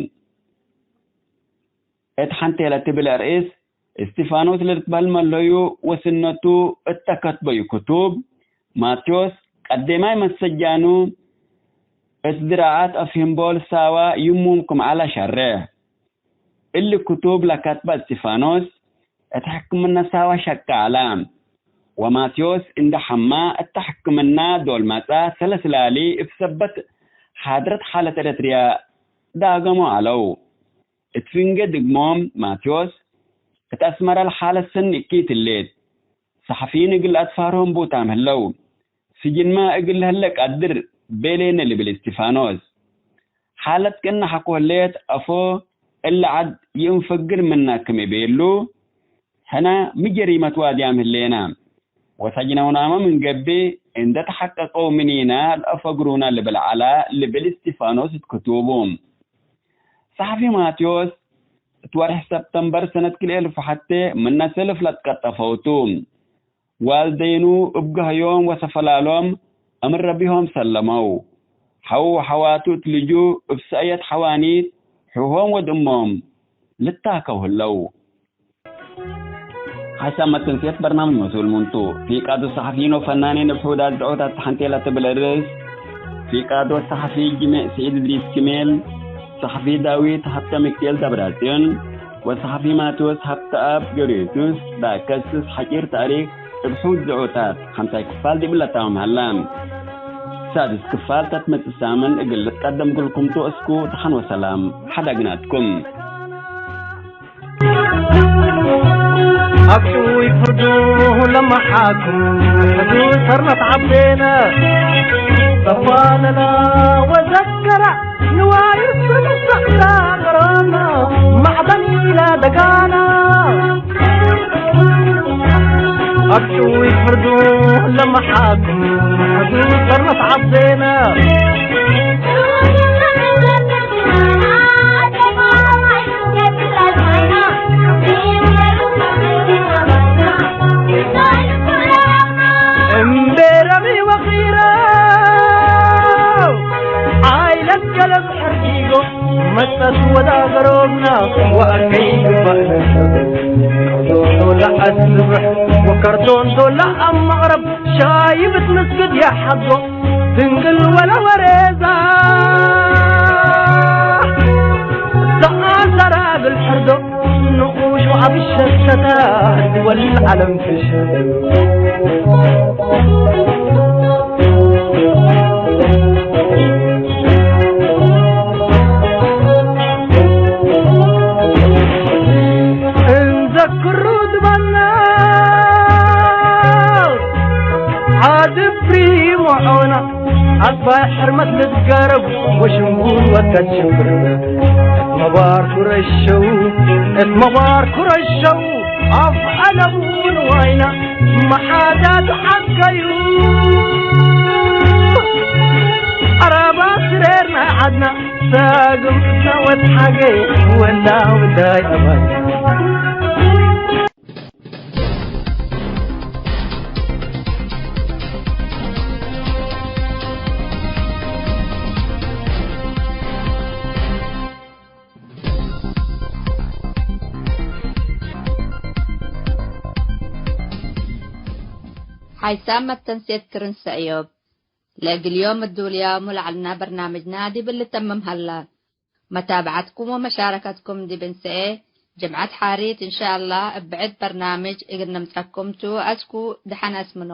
እት ሐንቴለ ትብል አርእስ፣ እስቲፋኖስ ለልትበህል መለዩ ወስነቱ እተ ከትበዩ ክቱብ፣ ማቴዎስ ቀዴማይ መሰጃኑ እት ድራዓት አፍሂምቦል ሳዋ ይሙም ክም ዐለ ሸሬሕ። እሊ ክቱብ ለከትበ እስቲፋኖስ እት ሕክምነ ሳዋ ሸቀ ዐለ። ወማቴዎስ እንዴ ሐማ እተ ሕክምነ ዶል መጽአ ሰለስላሊ እብ ሰበት ሓድረት ሓለት ኤረትርያ ዳገሞ ዐለው። እት ፍንጌ ድግሞም ማቴዎስ እት አስመረ ለሓለት ሰኒ እኪት ህሌት። ሰሐፊይን እግል አትፋርሆም ቡታም ህለው። ስጅንመ እግል ለህለ ቀድር ቤሌነ ልብል እስቲፋኖስ። ሓለት ቅነ ሐቆ ህሌት አፎ እለ ዐድ ይእንፈግር ምነ ክም እቤሉ፣ ሕነ ሚ ጀሪመት ዋድያም ህሌነ። ወሰጅነውናመ ምን ገብእ እንዴ ተሐቀቀው ምኒነ ለአፈግሩነ ልብል ዐለ ልብል እስቲፋኖስ እት ክቱቡ። ሰሐፊ ማቴዎስ እት ወርሕ ሰብተምበር ሰነት ክልኤ አልፍ ሐቴ ምነ ሰልፍ ለትቀጠፈው ቱ። ዋልደይኑ እብ ገህዮም ወሰፈላሎም እምር ረቢሆም ሰለመው። ሐው ወሐዋቱ እት ልጁ እብ ሰእየት ሐዋኒት ሑሆም ወድእሞም ልታከው ህለው። ሐሳብ መተንስየት በርናምጅ መስኡል ምንቱ፣ ፊቃዶ ሰሐፊይን ወፈናኒን እብ ሕውዳት ድዑታት ተሐንቴ ለትብል ርእስ፣ ፊቃዶ ሰሐፊ ጅሜዕ ስዒድ እድሪስ ክሜል፣ ሰሐፊ ዳዊት ሀብተ ሚካኤል ደብረጽዮን ወሰሐፊ ማቴዎስ ሀብተአብ ገብረየሱስ ለአከስስ ሐጪር ታሪክ እብ ሕውድ ድዑታት ሐምሳይ ክፋል ዲብ ለታምም ሀለ። ሳድስ ክፋል ተትመጽእ ሳምን እግል ልትቀደም ግልኩም ቱ እስኩ ደሐን ወሰላም ሐዳግናትኩም። አብጩ ይፍርዱ ለመሓክም ሕዱ ሰርነት ዓቤነ ሰፋነና ወዘከራ ንዋይ ስምስዕዳ ቀሮና ማዕበል ኢላ ደጋና። አብጩ ይፍርዱ ለመሓክም ሕዱ ሰርነት ዓቤነ። እምቤ ረቢ ወኺሮ ዓይለት ገለብ ሕርጊጎ መጸት ወዳገሮብና ወአከይ ግባእነ ከርዶን ዶላ አስብሕ ወከርዶን ዶላ አመቅረብ ሻይብ እት ምስግድ የሐዞ ድንግል ወለ ወሬዛ ሰአል ሰራግል ሕርዶ ንቁሽ ወአብ ሸተተ ድወል ዓለም ትሽ እንዘክሩ ድባና ዓድብሪ ሞዖና አባይ ሕርመት ልትገረብ ወሽንጉል ወተት ሽንብርና እት መባርኩ ረሸው እት መባርኩ ረሸው አፍ ዐለቡ ንዋይና መሓዛት ዐስከዩ። ዐራባ ስሬርና ዐድና ሳግም እትና ወትሓጌ ወላ ውዳይ አባይ። ሓይሳም መተንሴት ክርን ሰእዮብ። ለእግል ዮም እዱልያሙ ለዐልና በርናምጅና ዲብ ልተምም ሀላ። መታብዐትኩም ወመሻረከትኩም ዲብ እንሰኤ ጅምዐት ሓሪት እንሻአላህ እብ ብዕድ በርናምጅ እግል ነምጸኩም ቱ። አስኩ ደሐን አስምኖ።